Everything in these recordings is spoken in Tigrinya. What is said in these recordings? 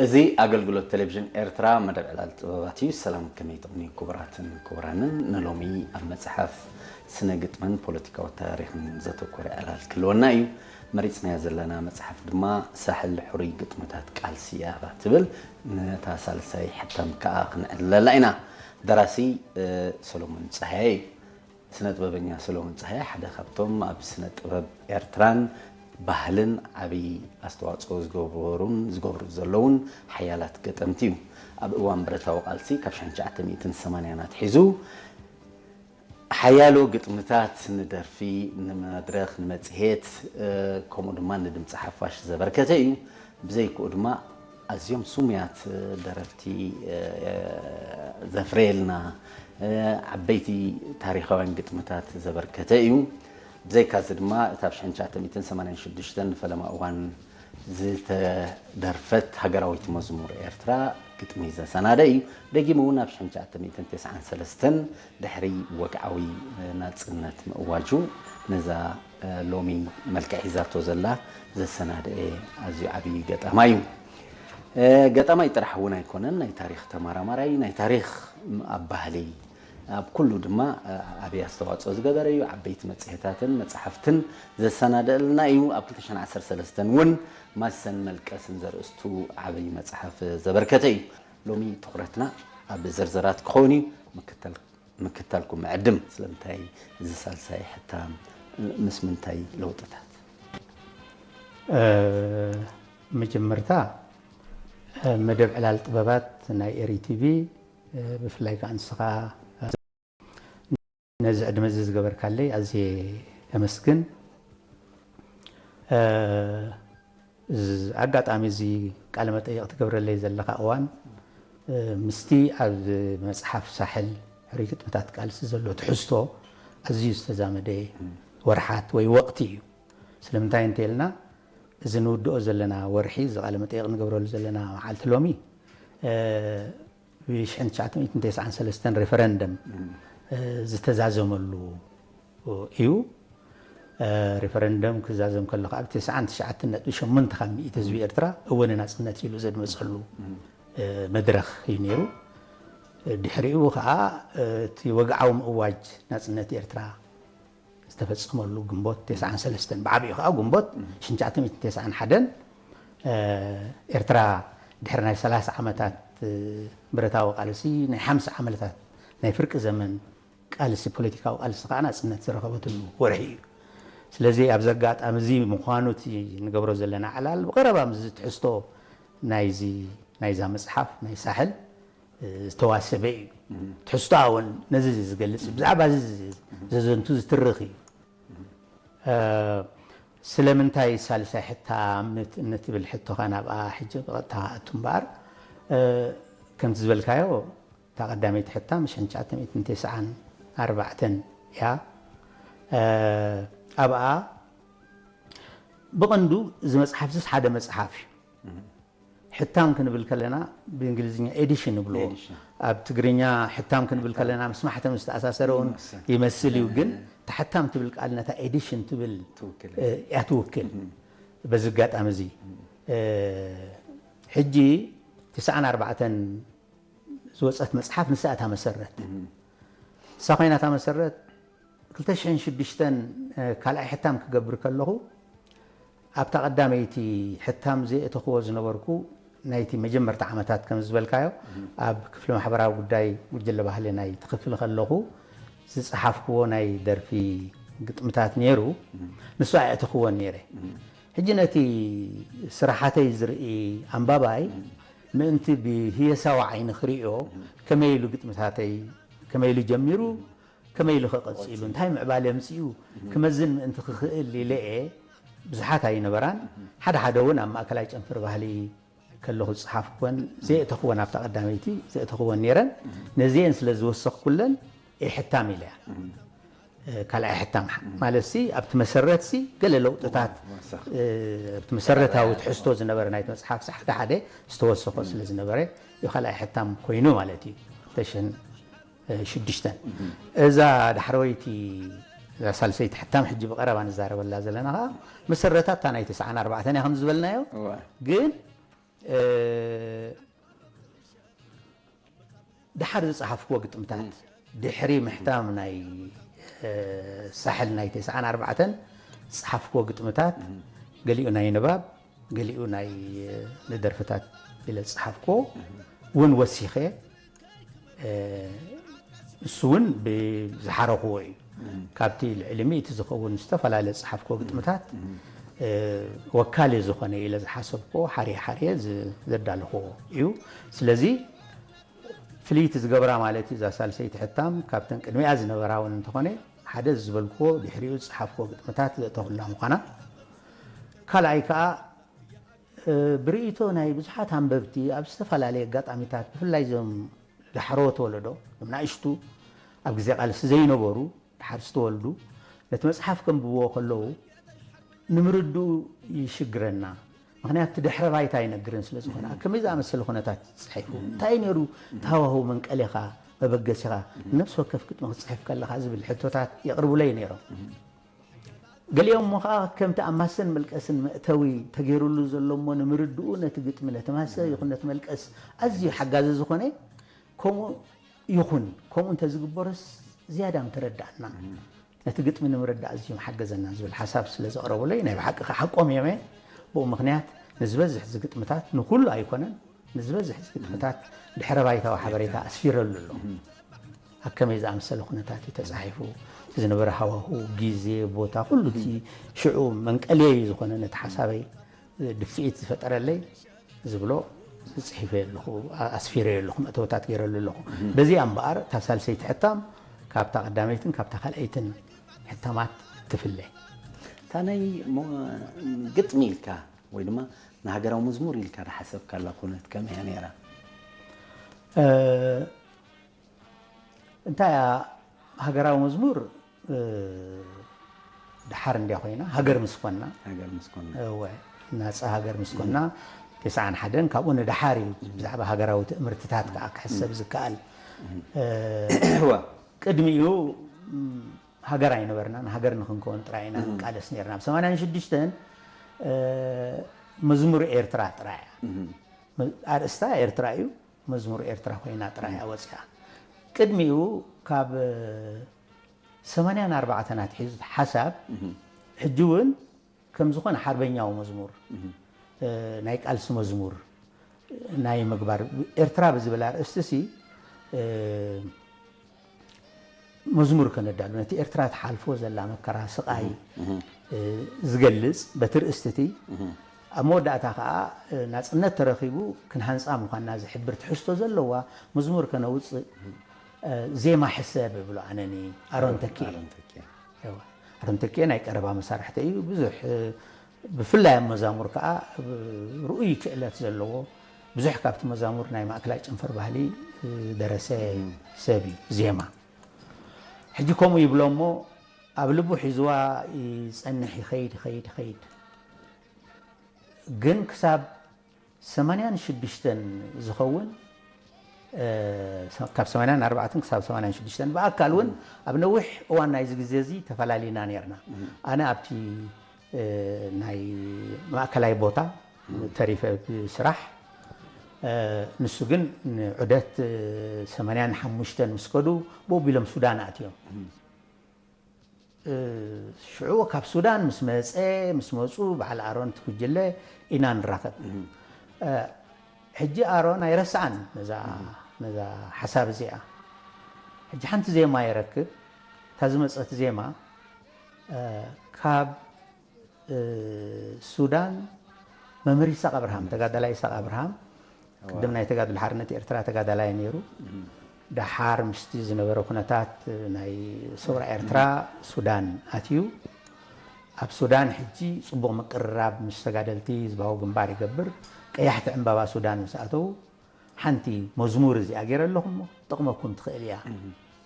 እዚ ኣገልግሎት ቴሌቪዥን ኤርትራ መደብ ዕላል ጥበባት እዩ። ሰላም፣ ከመይ ትቕኒ ክቡራትን ክቡራንን? ንሎሚ ኣብ መጽሓፍ ስነ ግጥምን ፖለቲካዊ ታሪኽን ዘተኮረ ዕላል ክህልወና እዩ። መሪጽናያ ዘለና መጽሓፍ ድማ ሳሕል ሕሩይ ግጥምታት ቃልሲ እያ ትብል። ነታ ሳልሳይ ሕታም ከኣ ክንዕለላ ኢና። ደራሲ፣ እ፣ ሰሎሞን ጸሃየ እዩ። ስነ ጥበበኛ ሰሎሞን ጸሃየ ሓደ ካብቶም ኣብ ስነ ጥበብ ኤርትራን ባህልን ዓቢ ኣስተዋጽኦ ዝገበሩን ዝገብሩ ዘለውን ሓያላት ገጠምቲ እዩ። ኣብ እዋን ብረታዊ ቃልሲ ካብ ሽሕን ትሽዓተ ሚእትን ሰማንያን ኣትሒዙ ሓያሎ ግጥምታት ንደርፊ፣ ንመድረኽ፣ ንመጽሔት፣ እ፣ ከምኡ ድማ ንድምጺ ሓፋሽ ዘበርከተ እዩ። ብዘይክኡ ድማ ኣዝዮም ስሙያት፣ እ፣ ደረፍቲ፣ እ፣ ዘፍረየልና፣ እ፣ ዓበይቲ ታሪኻውያን ግጥምታት ዘበርከተ እዩ። ብዘይካዚ ድማ እታ ብ ሽሕን ትሽዓተ ሚእትን ሰማንያን ሽዱሽተን ንፈለማ እዋን ዝተደርፈት ሃገራዊት መዝሙር ኤርትራ ግጥሚ ዘሰናደ እዩ። ደጊሙ እውን ኣብ ሽሕን ትሽዓተ ሚእትን ተስዓን ሰለስተን ድሕሪ ወግዓዊ ናጽነት ምእዋጁ ነዛ፣ እ፣ ሎሚ መልክዕ ሒዛቶ ዘላ ዘሰናደኤ ኣዝዩ ዓብዪ ገጣማይ እዩ። እ፣ ገጣማይ ጥራሕ እውን ኣይኮነን፣ ናይ ታሪኽ ተመራማራይ፣ ናይ ታሪኽ ኣብ ባህሊ ኣብ ኩሉ ድማ፣ እ፣ ዓብዪ ኣስተዋጽኦ ዝገበረ እዩ። ዓበይቲ መጽሔታትን መጽሓፍትን ዘሰናደኣልና እዩ። ኣብ ክልተ ሽሕን ዓሰርተ ሰለስተን እውን ማሰን መልቀስን ዘርእስቱ ዓብዪ መጽሓፍ ዘበርከተ እዩ። ሎሚ ትኹረትና ኣብ ዝርዝራት ክኸውን እዩ። ምክተል-፣ ምክታልኩም ዕድም። ስለምንታይ እዚ ሳልሳይ ሕታም? ምስ ምንታይ ለውጥታት? እ፣ መጀመርታ፣ እ፣ መደብ ዕላል ጥበባት ናይ ኤሪ ቲቪ፣ እ፣ ብፍላይ ከኣ ንስኻ፣ እ፣ ነዚ ዕድመ እዚ ዝገበርካለይ ኣዝየ የመስግን። እ፣ እዚ ኣጋጣሚ እዚ ቃለ መጠይቕ ትገብረለይ ዘለኻ እዋን፣ እ፣ ምስቲ ኣብ መጽሓፍ ሳሕል ሕሩይ ግጥምታት ቃልሲ ዘሎ ትሕዝቶ ኣዝዩ ዝተዛመደ ወርሓት ወይ ወቕቲ እዩ። ስለምንታይ እንተኢልና፣ እዚ ንውድኦ ዘለና ወርሒ፣ እዚ ቃለ መጠይቕ ንገብረሉ ዘለና መዓልቲ ሎሚ፣ እ፣ ብ ሽሕን ትሽዓተ ሚእትን ተስዓን ሰለስተን ሬፈረንደም፣ እ፣ ዝተዛዘመሉ እዩ። እ፣ ሬፈረንደም ክዛዘም ከሎ ከኣ ብ ተስዓን ትሽዓተን ነጥቢ ሸሞንተ ካብ ሚእቲ ህዝቢ ኤርትራ እወ ንናጽነት ኢሉ ዘድመጸሉ፣ እ፣ መድረኽ እዩ ነይሩ። ድሕሪኡ ከኣ፣ እ፣ እቲ ወግዓዊ ምእዋጅ ናጽነት ኤርትራ ዝተፈጸመሉ ግንቦት ተስዓን ሰለስተን፣ ብዓቢኡ ከኣ ግንቦት ሽሕን ትሽዓተ ሚእትን ተስዓን ሓደን፣ እ፣ ኤርትራ ድሕሪ ናይ ሰላሳ ዓመታት፣ እ፣ ብረታዊ ቃልሲ፣ ናይ ሓምሳ ዓመታት ናይ ፍርቂ ዘመን ቃልሲ፣ ፖለቲካዊ ቃልሲ ከኣ ናጽነት ዝረኸበትሉ ወርሒ እዩ። ስለዚ ኣብዚ ኣጋጣሚ እዚ ምዃኑ እቲ ንገብሮ ዘለና ዕላል ብቐረባ ምስዚ ትሕዝቶ ናይዚ፣ ናይዛ መጽሓፍ ናይ ሳሕል ዝተዋሰበ እዩ። ትሕዝቶኣ እውን ነዚ ዝገልጽ እዩ። ብዛዕባ እዚ ዘዘንቱ ዝትርኽ እዩ። እ፣ ስለምንታይ ሳልሳይ ሕታም ንት-፣ ንትብል ሕቶኻ ናብኣ ሕጂ ብቐጥታ ክኣቱ እምበኣር፣ እ፣ ከምቲ ዝበልካዮ እታ ቀዳመይቲ ሕታም ሽሕን ትሽዓተ ሚእትን ተስዓን ኣርባዕተን እያ። እ፣ ኣብኣ ብቐንዱ እዚ መጽሓፍ እዚስ ሓደ መጽሓፍ እዩ። ሕታም ክንብል ከለና ብእንግሊዝኛ ኤዲሽን ንብሎ። ኤዲሽን። ኣብ ትግርኛ ሕታም ክንብል ከለና ምስ ማሕተም ዝተኣሳሰረ እውን ይመስል። ይመስል እዩ፣ ግን እታ ሕታም ትብል ቃል ነታ ኤዲሽን ትብል፣ ትውክል። እ፣ እያ ትውክል። በዚ ኣጋጣሚ እዚ፣ እ፣ ሕጂ ተስዓን ኣርባዕተን ዝወጸት መጽሓፍ ንሳ እታ መሰረት። ንሳ ኮይና እታ መሰረት። ክልተ ሽሕን ሽዱሽተን፣ እ፣ ካልኣይ ሕታም ክገብር ከለኹ፣ ኣብታ ቀዳመይቲ ሕታም ዘየእተኽዎ ዝነበርኩ ናይቲ መጀመርታ ዓመታት ከም ዝበልካዮ፣ ኣብ ክፍሊ ማሕበራዊ ጉዳይ ጉጅለ ባህሊ ናይ ትኽፍል ከለኹ ዝጸሓፍክዎ ናይ ደርፊ ግጥምታት ነይሩ። ንሱ ኣየእተኽዎን ነይረ። ሕጂ ነቲ ስራሓተይ ዝርኢ ኣንባባይ ምእንቲ ብህየሳዊ ዓይኒ ክርእዮ፣ ከመይ ኢሉ ግጥምታተይ፣ ከመይ ኢሉ ጀሚሩ፣ ከመይ ኢሉ ከ ቀጺሉ፣ እንታይ ምዕባለ ኣምጺኡ ክመዝን ምእንቲ ክኽእል ኢለ እየ። ብዙሓት ኣይነበራን። ሓደ ሓደ እውን ኣብ ማእከላይ ጨንፈር ባህሊ ከለኹ ዝጸሓፍኩወን ዘየእተኽወን፣ ኣብታ ቀዳመይቲ ዘእተኽወን ነይረን። ነዚአን ስለ ዝወሰኽኩለን እየ ሕታም ኢለያ። እ፣ ካልኣይ ሕታም ሓ-፣ ማለት ሲ ኣብቲ መሰረት ሲ ገለ ለውጥታት፣ ወሰኽ። እ፣ ኣብቲ መሰረታዊ ትሕዝቶ ዝነበረ ናይቲ መጽሓፍ ሲ ሓደ ሓደ ዝተወሰኾ ስለ ዝነበረ እዩ ካልኣይ ሕታም ኮይኑ ማለት እዩ። ክልተ ሽሕን ሽዱሽተን። እዛ ዳሕረወይቲ፣ እዛ ሳልሰይቲ ሕታም ሕጂ ብቐረባ ንዛረበላ ዘለና ኸኣ መሰረታ እታ ናይ ተስዓን ኣርባዕተን እያ ከም ዝበልናዮ። እወ። ግን እ፣ ደሓር ዝጸሓፍክዎ ግጥምታት፣ ድሕሪ ምሕታም ናይ፣ እ፣ ሳሕል ናይ ተስዓን ኣርባዕተን ዝጸሓፍክዎ ግጥምታት፣ ገሊኡ ናይ ንባብ፣ ገሊኡ ናይ፣ እ፣ ንደርፍታት ኢለ ዝጸሓፍክዎ እውን ወሲኸ፣ እ፣ እሱ እውን ብዝሓረኽዎ እዩ። ካብቲ ልዕሊ ሚእቲ ዝኸውን ዝተፈላለየ ዝጸሓፍክዎ ግጥምታት፣ እ፣ ወካሊ ዝኾነ ኢለ ዝሓሰብክዎ ሓርየ ሓርየ ዝ-፣ ዘዳለኽዎ እዩ። ስለዚ ፍልይቲ ዝገብራ ማለት እዩ እዛ ሳልሰይቲ ሕታም ካብተን ቅድሚኣ ዝነበራ እውን እንተኾነ፣ ሓደ ዝበልክዎ ድሕሪኡ ዝጸሓፍክዎ ግጥምታት ዘእተኹላ ምዃና፣ ካልኣይ ከኣ፣ እ፣ ብርእይቶ ናይ ብዙሓት ኣንበብቲ ኣብ ዝተፈላለየ ኣጋጣሚታት፣ ብፍላይ እዞም ዳሕረዎት ወለዶ፣ እዞም ናእሽቱ ኣብ ግዜ ቃልሲ ዘይነበሩ፣ ድሓር ዝተወልዱ፣ ነቲ መጽሓፍ ከንብብዎ ከለዉ ንምርድኡ ይሽግረና። ምኽንያቱ እቲ ድሕረ ባይታ ኣይነግርን ስለ ዝኾነ፣ ኣብ ከመይ ዝኣመሰለ ኩነታት እዩ ተጻሒፉ? እንታይ እዩ ነይሩ እቲ ሃዋህው መንቀሊኻ፣ መበገሲኻ፣ ነፍሲ ወከፍ ግጥሚ ክትጽሕፍ ከለኻ ዝብል ሕቶታት የቕርቡለይ ነይሮም። ገሊኦም እሞ ኸዓ ከምቲ ኣብ ማሰን መልቀስን መእተዊ ተገይሩሉ ዘሎ እሞ ንምርድኡ ነቲ ግጥሚ፣ ነቲ ማሰ ይኹን ነቲ መልቀስ ኣዝዩ ሓጋዚ ዝኾነ፣ ከምኡ ይኹን፣ ከምኡ እንተዝግበሮስ ዝያዳ ምተረዳእና፣ ነቲ ግጥሚ ንምርዳእ ኣዝዩ ምሓገዘና ዝብል ሓሳብ ስለ ዘቕረቡለይ፣ ናይ ብሓቂ ኸዓ ሓቆም እዮም እየ። ብኡ ምኽንያት ንዝበዝሕ እዚ ግጥምታት፣ ንኹሉ ኣይኮነን፣ ንዝበዝሕ እዚ ግጥምታት ድሕረ ባይታዊ ሓበሬታ ኣስፊረሉ ኣለኹ። ኣብ ከመይ ዝኣመሰለ ኩነታት እዩ ተጻሒፉ፣ እቲ ዝነበረ ሃዋህው፣ ግዜ፣ ቦታ፣ ኩሉ እቲ ሽዑ መንቀልየይ ዝኾነ ነቲ ሓሳበይ ድፍኢት ዝፈጠረለይ ዝብሎ ጽሒፈ ኣለኹ፣ ኣ-፣ ኣስፊረዮ ኣለኹ፣ መእተውታት ገይረሉ ኣለኹ። በዚኣ እምበኣር እታ ሳልሰይቲ ሕታም ካብታ ቀዳመይትን ካብታ ካልኣይትን ሕታማት ትፍለ። እታ ናይ ሞ-፣ ግጥሚ ኢልካ ወይ ድማ ንሃገራዊ መዝሙር ኢልካ ዝሓሰብካላ ኩነት ከመይ እያ ነይራ? እ፣ እንታይ እያ ሃገራዊ መዝሙር? እ፣ ደሓር እንድያ ኮይና፣ ሃገር ምስ ኮና፣ ሃገር ምስ ኮና። እወ፣ ናጻ ሃገር ምስ ኮና፣ ተስዓን ሓደን ካብኡ ንደሓር እዩ ብዛዕባ ሃገራዊ ትእምርትታት ከኣ ክሕሰብ ዝከኣል። እ፣ እወ። ቅድሚኡ፣ ም፣ ሃገር ኣይነበርናን፣ ሃገር ንኽንከውን ጥራይ ኢና ንቃለስ ነይርና። ብ ሰማንያን ሽዱሽተን፣ እ፣ መዝሙር ኤርትራ ጥራይ እያ። መ-፣ ኣርእስታ ኤርትራ እዩ። መዝሙር ኤርትራ ኮይና ጥራይ እያ ወጺኣ። ቅድሚኡ ካብ ሰማንያን ኣርባዕተን ኣትሒዙ ሓሳብ፣ ሕጂ እውን ከም ዝኾነ ሓርበኛዊ መዝሙር፣ እ፣ ናይ ቃልሲ መዝሙር ናይ ምግባር፣ ኤርትራ ብዝብል ኣርእስቲ ሲ፣ እ፣ መዝሙር ከነዳሉ፣ ነቲ ኤርትራ ትሓልፎ ዘላ መከራ፣ ስቓይ፣ እ፣ ዝገልጽ በቲ ርእስቲ እቲ፣ ኣብ መወዳእታ ከኣ፣ እ፣ ናጽነት ተረኺቡ ክንሃንጻ ምዃንና ዝሕብር ትሕዝቶ ዘለዋ መዝሙር ከነውጽእ፣ እ፣ ዜማ ሕሰብ እብሎ ኣነኒ ኣሮን ተኪኤ። ኣሮን ተኪኤ። እዋ፣ ኣሮን ተኪኤ ናይ ቀረባ መሳርሕተይ እዩ። ብዙሕ፣ እ፣ ብፍላይ ኣብ መዛሙር ከኣ፣ እ፣ ርኡይ ክእለት ዘለዎ፣ ብዙሕ ካብቲ መዛሙር ናይ ማእከላይ ጨንፈር ባህሊ፣ እ፣ ዝደረሰ ሰብ እዩ። ዜማ ሕጂ ከምኡ ይብሎ እሞ፣ ኣብ ልቡ ሒዝዋ ይጸንሕ፣ ይኸይድ፣ ይኸይድ፣ ይኸይድ። ግን ክሳብ ሰማንያን ሽዱሽተን ዝኸውን፣ እ፣ ካብ ሰማንያን ኣርባዕተን ክሳብ ሰማንያን ሽዱሽተን ብኣካል እውን ኣብ ነዊሕ እዋን ናይዚ ግዜ እዚ ተፈላሊና ነርና። ኣነ ኣብቲ፣ እ፣ ናይ ማእከላይ ቦታ ተሪፈ ብስራሕ፣ እ፣ ንሱ ግን ንዑደት፣ እ፣ ሰማንያን ሓሙሽተን ምስ ከዱ ብኡ ቢሎም ሱዳን ኣትዮም። እ፣ ሽዑ ካብ ሱዳን ምስ መጸ፣ ምስ መጹ በዓል ኣሮን እቲ ጉጅለ ኢና ንራኸብ። እ፣ ሕጂ ኣሮን ኣይረስዓን ነዛ፣ ነዛ ሓሳብ እዚኣ። ሕጂ ሓንቲ ዜማ የረክብ። እታ ዝመጸት ዜማ፣ እ፣ ካብ እ፣ ሱዳን መምህር ይስሐቅ ኣብርሃም፣ ተጋዳላይ ይስሐቅ ኣብርሃም፣ ቅድም ናይ ተጋድሎ ሓርነት ኤርትራ ተጋዳላይ ነይሩ። ደሓር ምስቲ ዝነበረ ኩነታት ናይ ሰውራ ኤርትራ ሱዳን ኣትዩ። ኣብ ሱዳን ሕጂ ጽቡቕ ምቅርራብ ምስ ተጋደልቲ ህዝባዊ ግንባር ይገብር። ቀያሕቲ ዕምባባ ሱዳን ምስ ኣተዉ፣ ሓንቲ መዝሙር እዚኣ ገይረ ኣለኹ እሞ፣ ትጠቕመኩም ትኽእል እያ፣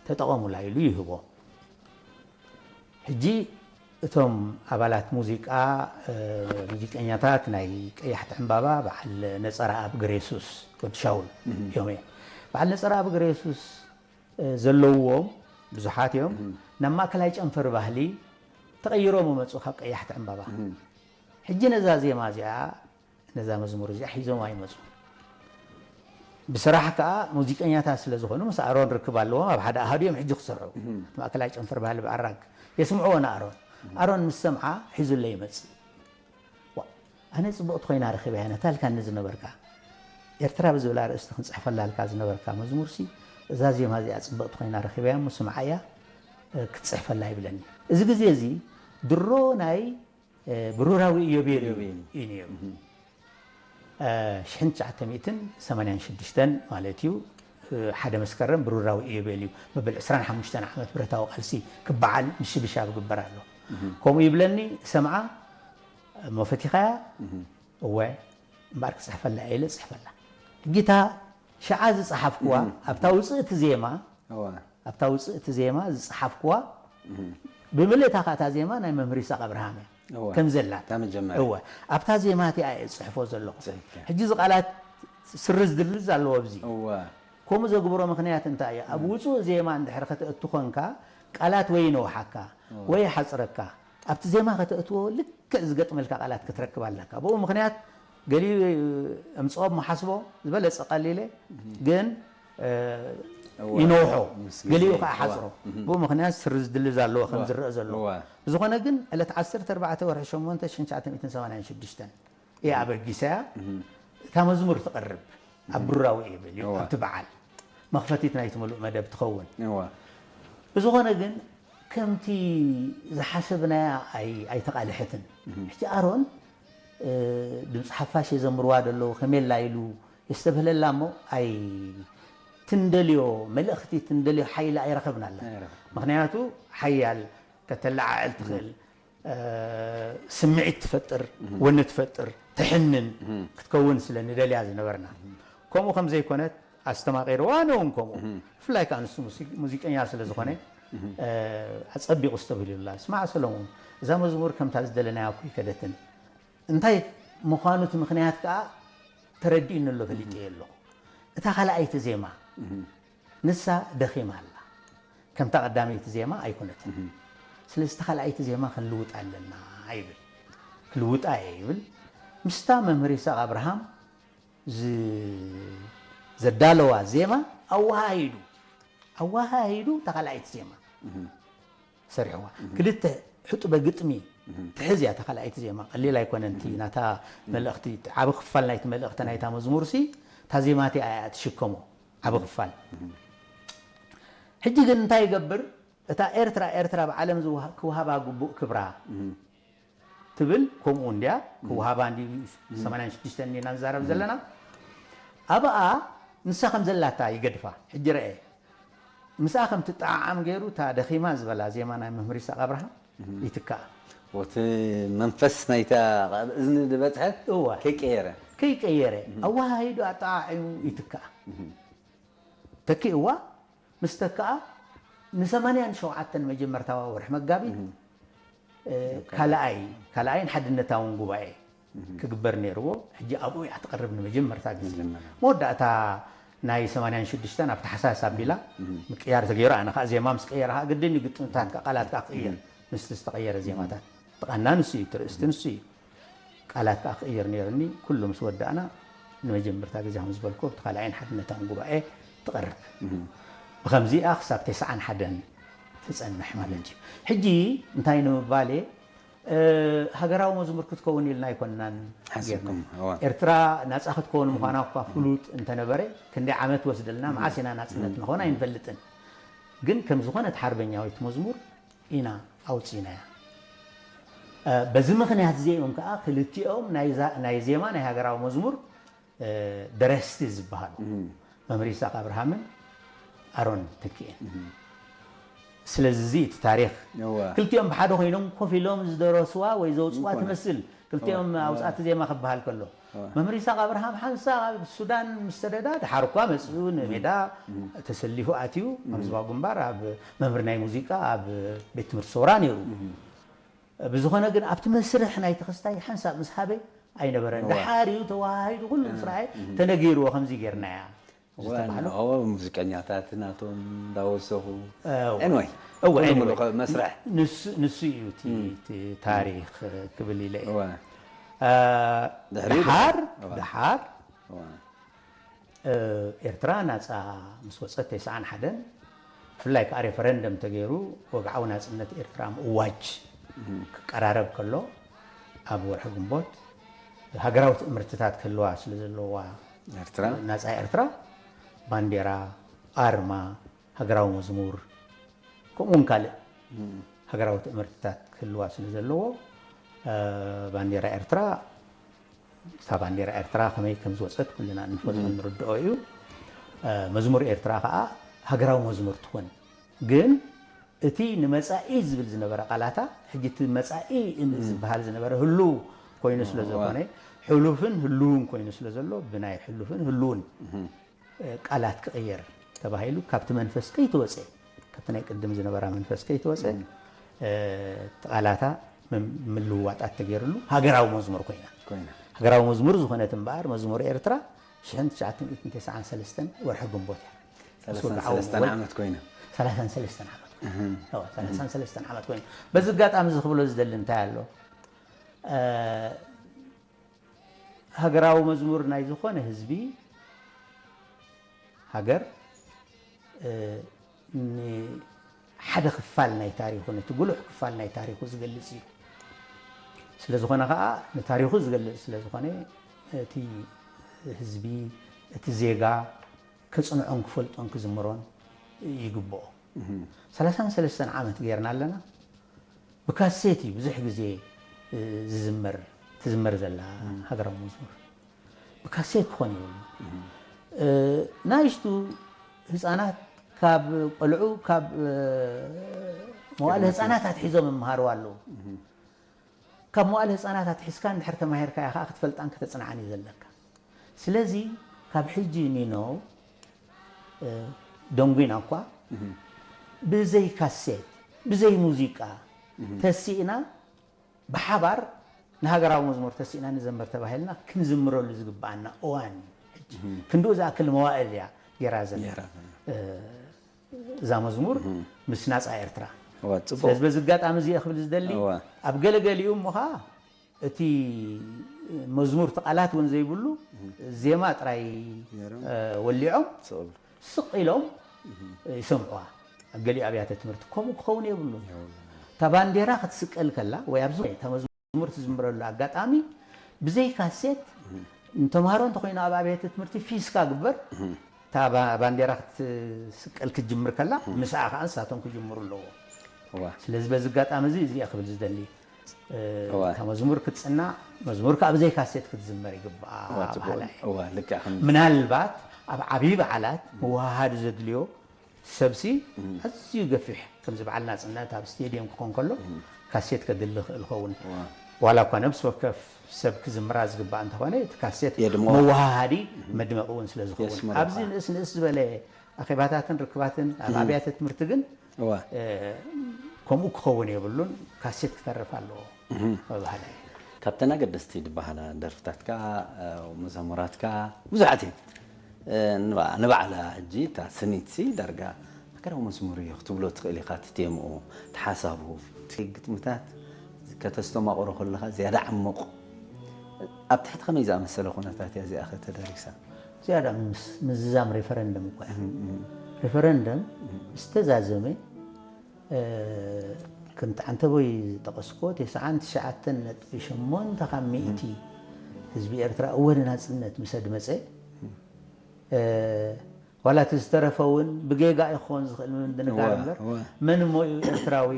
ተጠቐሙላ ኢሉ ይህቦ። ሕጂ እቶም ኣባላት ሙዚቃ፣ እ፣ ሙዚቀኛታት ናይ ቀያሕቲ ዕምባባ በዓል ነጸረኣብ ግሬሱስ ወዲ ሻውል እዮም። በዓል ነጸረኣብ ግሬሱስ፣ እ፣ ዘለውዎም ብዙሓት እዮም። ናብ ማእከላይ ጨንፈር ባህሊ ተቐይሮም መጹ ካብ ቀያሕቲ ዕምባባ። ሕጂ ነዛ ዜማ እዚኣ ነዛ መዝሙር እዚኣ ሒዞም ኣይመፁ። ብስራሕ ከዓ ሙዚቀኛታት ስለ ዝኾኑ ምስ ኣሮን ርክብ ኣለዎም። ኣብ ሓደ ኣሃዱ እዮም ሕጂ ክሰርሑ። እቲ ማእከላይ ጨንፈር ባህሊ ብኣራግ የስምዕዎ ንኣሮን። ኣሮን ምስ ሰምዓ ሒዙለይ ይመጽእ። ዋ፣ ኣነ ጽብቕቲ ኮይና ረኺበያ ነታ ኢልካኒ ዝነበርካ፣ ኤርትራ ብዝብል ኣርእስቲ ክንጽሕፈላ ኢልካ ዝነበርካ መዝሙርሲ፣ እዛ ዜማ እዚኣ ጽብቕቲ ኮይና ረኺበያ እሞ ስምዓያ፣ እ፣ ክትጽሕፈላ ይብለኒ። እዚ ግዜ እዚ ድሮ ናይ፣ እ፣ ብሩራዊ ኢዮቤልዩ ኢዮቤልዩ። እዩ ነይሩ። እ፣ ሽሕን ትሽዓተ ሚእትን ሰማንያን ሽዱሽተን ማለት እዩ። እ፣ ሓደ መስከረም ብሩራዊ ኢዮቤልዩ መበል ዕስራን ሓሙሽተን ዓመት ብረታዊ ቃልሲ ክበዓል ምሽብሻብ ይግበር ኣሎ። ከምኡ ይብለኒ፣ ሰምዓ፣ እሞ ፈቲኻያ? እወ፣ እምበኣር ክጽሕፈላ እየ ኢለ ጽሕፈላ። ሕጂ እታ ሽዓ ዝጸሓፍኩዋ፣ ኣብታ ውጽእቲ ዜማ፣ እወ። ኣብታ ውጽእቲ ዜማ ዝጸሓፍኩዋ፣ ብምልእታ ከኣ እታ ዜማ ናይ መምህር ይስሐቅ ኣብርሃም እያ። እወ። ከም ዘላ። እታ መጀመርያ። እወ። ኣብታ ዜማ እቲኣ እየ ዝጽሕፎ ዘለኹ። ጽሕፍካ። ሕጂ እዚ ቃላት ስርዝ ድልዝ ኣለዎ ኣብዚ። እወ። ከምኡ ዘግብሮ ምኽንያት እንታይ እዩ? ኣብ ውጹእ ዜማ እንድሕር ከተእቱ ኾንካ፣ ቃላት ወይ ይነውሓካ፣ እወ። ወይ ይሓጽረካ። ኣብቲ ዜማ ከተእትዎ ልክዕ ዝገጥመልካ ቃላት ክትረክብ ኣለካ። ብኡ ምኽንያት ገሊኡ እምጽኦ እሞ ሓስቦ ዝበለጸ ቀሊለ፣ ግን፣ እ፣ እወ። ይነውሖ፣ ምስ ግዜ፣ ገሊኡ ከኣ እወ። ሓጽሮ። እህ። ብኡ ምኽንያት ስርዝ ድልዝ ኣለዎ ከም እወ። ዝረአ ዘሎ። እወ። ብዝኾነ ግን ዕለት ዓሰርተ ኣርባዕተ ወርሒ ሸሞንተ ሽሕን ትሽዓተ ሚእትን ሰማንያን ሽዱሽተን እየ ኣበጊሰያ። እህ። እታ መዝሙር ትቐርብ ኣብ ብሩራዊ ኢዮቤልዩ፣ እወ። ኣብቲ በዓል መኽፈቲት ናይቲ ምሉእ መደብ ትኸውን። እወ። ብዝኾነ ግን ከምቲ ዝሓሰብናያ ኣይ-፣ ኣይተቓልሐትን። እህ። ሕጂ ኣሮን፣ እ፣ ድምፂ ሓፋሽ የዘምርዋ ደለዉ ከሜላ ኢሉ የስተብህለላ እሞ ኣይ-፣ ትንደልዮ መልእኽቲ፣ ትንደልዮ ሓይሊ ኣይረኸብናላ። ኣይረኸብና። ምኽንያቱ ሓያል ከተለዓዕል ትኽእል፣ እ፣ ስምዒት ትፈጥር፣ እህ። ወኒ ትፈጥር፣ ተሕንን እህ። ክትከውን ስለ ንደልያ ዝነበርና። ከምኡ ከም ዘይኮነት ኣስተማቒርዋ፣ ኣነ እውን ከምኡ። እህ። ብፍላይ ከኣ ንሱ ሙዚ-፣ ሙዚቀኛ ስለ ዝኾነ፣ እህ። እ፣ ኣጸቢቑ ኣስተብሂሉላ። ስማዕ ሰለሙን፣ እዛ መዝሙር ከምታ ዝደለናያ እኮ ኣይከደትን። እንታይ ምዃኑ እቲ ምኽንያት ከኣ ተረዲኡኒ ኣሎ፣ ፈሊጠዮ ኣለኹ። እታ ካልኣይቲ ዜማ፣ እህ። ንሳ ደኺማ ኣላ። ከምታ ቀዳመይቲ ዜማ ኣይኮነትን። እህ። ስለዚ እታ ካልኣይቲ ዜማ ክንልውጣ ኣለና ይብል። ክልውጣ እየ ይብል። ምስታ መምህር ይስሐቅ ኣብርሃም ዝ-፣ ዘዳለዋ ዜማ ኣወሃሂዱ፣ ኣወሃሂዱ እታ ካልኣይቲ ዜማ እህ። ሰሪሕዋ። እህ። ክልተ ሕጡበ ግጥሚ እህ። ትሕዝ እያ እታ ካልኣይቲ ዜማ። ቀሊል ኣይኮነን። እቲ እህ። ናታ እህ። መልእኽቲ፣ ዓቢ ክፋል ናይቲ መልእኽቲ ናይታ መዝሙርሲ እታ ዜማ እቲኣ እያ ትሽከሞ። ዓቢ ክፋል። እህ። ሕጂ ግን እንታይ ይገብር? እታ ኤርትራ፣ ኤርትራ ብዓለም ዝውሃ-፣ ክውሃባ ግቡእ ክብራ እህ። ትብል፣ ከምኡ እንድያ፣ እህ። ክውሃባ እንድዩ፣ እህ። ሰማንያን ሽዱሽተን እንዲና ንዛረብ እህ። ዘለና። ኣብኣ ንሳ ከም ዘላታ ይገድፋ። ሕጂ ረኤ። ምስኣ ከም ትጠዓዓም ገይሩ፣ እታ ደኺማ ዝበላ ዜማ ናይ መምህር ይስሐቅ ኣብርሃም እህ። ይትካኣ። እቲ መንፈስ ናይታ ኣብ እዝኒ ዝበጽሐት እወ። ከይቀየረ። ከይቀየረ። እህ። ኣወሃሂዱ ኣጠዓዒሙ ይትካኣ። እህ። ተኪእዋ፣ ምስ ተከኣ፣ ንሰማንያን ሸውዓተን መጀመርታዋ ወርሒ መጋቢት፣ እህ። እ፣ ካልኣይ፣ ካልኣይን ሓድነታውን ጉባኤ እህ። ክግበር ነይርዎ። ሕጂ ኣብኡ እያ ትቐርብ ንመጀመርታ ግዜ። መጀመርያ። መወዳእታ ናይ ሰማንያን ሽዱሽተን ኣብ ታሕሳስ ኣቢላ እህ። ምቅያር ተገይሩ። ኣነ ከኣ ዜማ ምስ ቀየረ ከኣ ግድን እዩ ግጥምታት ከኣ ቃላት ከኣ ክቕየር። እህ። ምስቲ ዝተቐየረ ዜማታት። እቲ ቃና ንሱ እዩ፣ እቲ ርእስቲ ንሱ እዩ። ቃላት ከኣ ክቕየር ነይሩኒ። ኩሉ ምስ ወዳእና ንመጀመርታ ግዜ ከም ዝበልኩ ኣብቲ ካልኣይን ሓድነታውን ጉባኤ ትቐርብ። እህ። ብኸምዚኣ ክሳብ ተስዓን ሓደን ትጸንሕ ማለት እዩ። ሕጂ እንታይ ንምባል እየ፣ እ፣ ሃገራዊ መዝሙር ክትከውን ኢልና ኣይኮንናን ሓሲብኩም፣ ጌርና። እዋ። ኤርትራ ናጻ ክትከውን ምዃና እኳ ፍሉጥ እንተነበረ፣ ክንደይ ዓመት ወስደልና፣ እህ። መዓስ ኢና ናጽነት እህ። ንኾን ኣይንፈልጥን። ግን ከም ዝኾነት ሓርበኛዊት መዝሙር ኢና ኣውጺእናያ። እ፣ በዚ ምኽንያት እዚ እዮም ከኣ ክልቲኦም ናይ ዛ-፣ ናይ ዜማ ናይ ሃገራዊ መዝሙር፣ እ፣ ደረስቲ ዝበሃሉ እም። መምህር ይስሐቅ ኣብርሃምን ኣሮን ተኪኤን። እም። ስለዚ እዚ እቲ ታሪኽ እወ። ክልቲኦም ብሓደ ኮይኖም ኮፍ ኢሎም ዝደረስዋ ወይ ዘውጽዋ እንኮነ። ትመስል። ክልቲኦም እወ፣ እወ። ኣውጻእቲ ዜማ ክበሃል ከሎ። እወ። መምህር ይስሐቅ ኣብርሃም ሓንሳእ ኣብ ሱዳን ምስ ሰደዳ፣ ድሓር እኳ መጺኡ ንሜዳ እም። ተሰሊፉ ኣትዩ፣ ኣብ እም። ዞባ ግንባር ኣብ መምህር ናይ ሙዚቃ ኣብ ቤት ትምህርቲ ሰውራ ነይሩ። እም። ብዝኾነ ግን ኣብቲ መስርሕ ናይቲ ክስታይ ሓንሳብ ምስ ሃበ ኣይነበረን። እወ። ድሓር እዩ ተወሃሂዱ ኩሉ ምስ እም፣ ረኣየ እም። ተነጊርዎ ከምዚ ጌርናያ እወ፣ ዝተባህሉ። ንኦ ሙዚቀኛታት ናቶም እንዳወሰኹ። እወ። Anyway፣ እወ፣ ኩሉ anyway። ሙሉእ መስርሕ። ንሱ፣ ንሱ እዩ እቲ፣ እም። እቲ ታሪኽ ክብል ኢለ እየ። እወ። ድሕሪኡ ደሓር ደሓር ኤርትራ ናጻ ምስ ወጸት ተስዓን ሓደን ብፍላይ ከዓ ሬፈረንደም ተገይሩ ወግዓዊ ናጽነት ኤርትራ ምእዋጅ ክቀራረብ ከሎ ኣብ ወርሒ ግንቦት ሃገራዊ ትእምርትታት ክህልዋ ስለ ዘለዋ ናጻ ኤርትራ ባንዴራ፣ ኣርማ፣ ሃገራዊ መዝሙር ከምኡ እውን ካልእ ሃገራዊ ትእምርትታት ክህልዋ ስለ ዘለዎ ባንዴራ ኤርትራ እታ ባንዴራ ኤርትራ ከመይ ከም ዝወፀት ኩልና እንፈልጦ ንርድኦ እዩ። መዝሙር ኤርትራ ከዓ ሃገራዊ መዝሙር ትኾን፣ ግን እቲ ንመፃኢ ዝብል ዝነበረ ቃላታ ሕጂ እቲ መፃኢ ዝበሃል ዝነበረ ህሉው ኮይኑ ስለ ዝኾነ ሕሉፍን ህሉውን ኮይኑ ስለ ዘሎ ብናይ ሕሉፍን ህሉውን ቃላት ክቕየር ተባሂሉ ካብቲ መንፈስ ከይተወፀ ካብቲ ናይ ቅድም ዝነበራ መንፈስ ከይተወፀ ቃላታ ምልውዋጣት ተገይርሉ ሃገራዊ መዝሙር ኮይና። ሃገራዊ መዝሙር ዝኾነት እምበኣር መዝሙር ኤርትራ ሽሕን ትሽዓተ ሚእትን ተስዓን ሰለስተን ወርሒ ግንቦት እያ። ዓመት ኮይና። ሰላሳን ሰለስተን ዓመት ኮይና። ሰላሳን ሰለስተን ዓመት ኮይና። በዚ ኣጋጣሚ እዚ ክብሎ ዝደሊ እንታይ ኣሎ? ሃገራዊ መዝሙር ናይ ዝኾነ ህዝቢ ሃገር ሓደ ክፋል ናይ ታሪኹ ነቲ ጉሉሕ ክፋል ናይ ታሪኹ ዝገልጽ እዩ። ስለ ዝኾነ ከዓ ንታሪኹ ዝገልጽ ስለ ዝኾነ እቲ ህዝቢ እቲ ዜጋ ከጽንዖን ክፈልጦን ክዝምሮን ይግብኦ። ሰላሳን ሰለስተን ዓመት ጌርና ኣለና። ብካሴት እዩ ብዙሕ ግዜ ዝዝመር ትዝመር ዘላ ሃገራዊ መዝሙር ብካሴት ክኾን ይብሉ ናይሽቱ ህፃናት ካብ ቆልዑ ካብ መዋእለ ህፃናት ኣትሒዞም ይመሃሩ ኣለዉ። ካብ መዋእለ ህፃናት ኣትሒዝካ እንድሕር ተማሂርካ ኢኻ ክትፈልጣን ከተፅንዓን እዩ ዘለካ። ስለዚ ካብ ሕጂ ኒኖ ደንጉና እኳ ብዘይ ካሴት ብዘይ ሙዚቃ ተሲእና ብሓባር ንሃገራዊ መዝሙር ተሲእና ንዘምር ተባሂልና ክንዝምረሉ ዝግብኣና እዋን እዩ። ክንድኡ ዝኣክል መዋእል እያ ገይራ ዘላ እዛ መዝሙር ምስ ናፃ ኤርትራ። ስለዚ በዚ ኣጋጣሚ እዚ ክብል ዝደሊ ኣብ ገለገሊኡ እሞ ከዓ እቲ መዝሙር እቲ ቃላት እውን ዘይብሉ ዜማ ጥራይ ወሊዖም ስቕ ኢሎም ይሰምዑዋ። ኣብ ገሊኡ ኣብያተ ትምህርቲ ከምኡ ክኸውን የብሉን። እታ ባንዴራ ክትስቀል ከላ ወይ ኣብዚ እታ መዝሙር ትዝምረሉ ኣጋጣሚ ብዘይ ካሴት ንተምሃሮ እንተኮይኑ ኣብ ኣብያተ ትምህርቲ ፊስካ ግበር እታ ባንዴራ ክትስቀል ክትጅምር ከላ ምስኣ ከዓ ንሳቶም ክጅምሩ ኣለዎ። ስለዚ በዚ ኣጋጣሚ እዚ እዚኣ ክብል ዝደሊ እታ መዝሙር ክትፅናዕ መዝሙር ከዓ ብዘይ ካሴት ክትዝመር ይግባኣ። ምናልባት ኣብ ዓብዪ በዓላት መወሃሃዲ ዘድልዮ ሰብሲ ኣዝዩ ገፊሕ ከምዚ በዓል ናፅነት ኣብ ስቴድየም ክኾን ከሎ ካሴት ከድሊ ይኽእል ኸውን። ዋላ እኳ ነብሲ ወከፍ ሰብ ክዝምራ ዝግባእ እንተኾነ እቲ ካሴት መወሃሃዲ መድመቂ እውን ስለ ዝኸውን ኣብዚ ንእስ ንእስ ዝበለ ኣኼባታትን ርክባትን ኣብ ኣብያተ ትምህርቲ ግን ከምኡ ክኸውን የብሉን። ካሴት ክተርፍ ኣለዎ። መባህላይ ካብተን ኣገደስቲ ዝበሃላ ደርፍታትካ መዘሙራትካ ብዙሓት እየን። ንባዕላ ሕጂ እታ ስኒትሲ ዳርጋ ሃገራዊ መዝሙር እዩ ክትብሎ ትኽእል ኢኻ። እቲ ቴምኡ፣ እቲ ሓሳቡ፣ እቲ ግጥምታት ከተስተማቕሮ ከለኻ ዝያዳ ዓሚቕ ኣብ ትሕቲ ከመይ ዝኣመሰለ ኩነታት እያ እዚኣ ተደሪሳ? ዝያዳ ምስ ምዝዛም ሬፈረንደም እኳ እያ። ሬፈረንደም ዝተዛዘመ ከምቲ ዓንተቦይ ዝጠቐስኮ ተስዓን ትሽዓተን ነጥቢ ሸሞንተ ካብ ሚእቲ ህዝቢ ኤርትራ እወ ንናጽነት ምስ ኣድመጸ ዋላ እቲ ዝተረፈ እውን ብጌጋ እዩ ክኸውን ዝኽእል ምንድንጋር እምበር መን እሞ እዩ ኤርትራዊ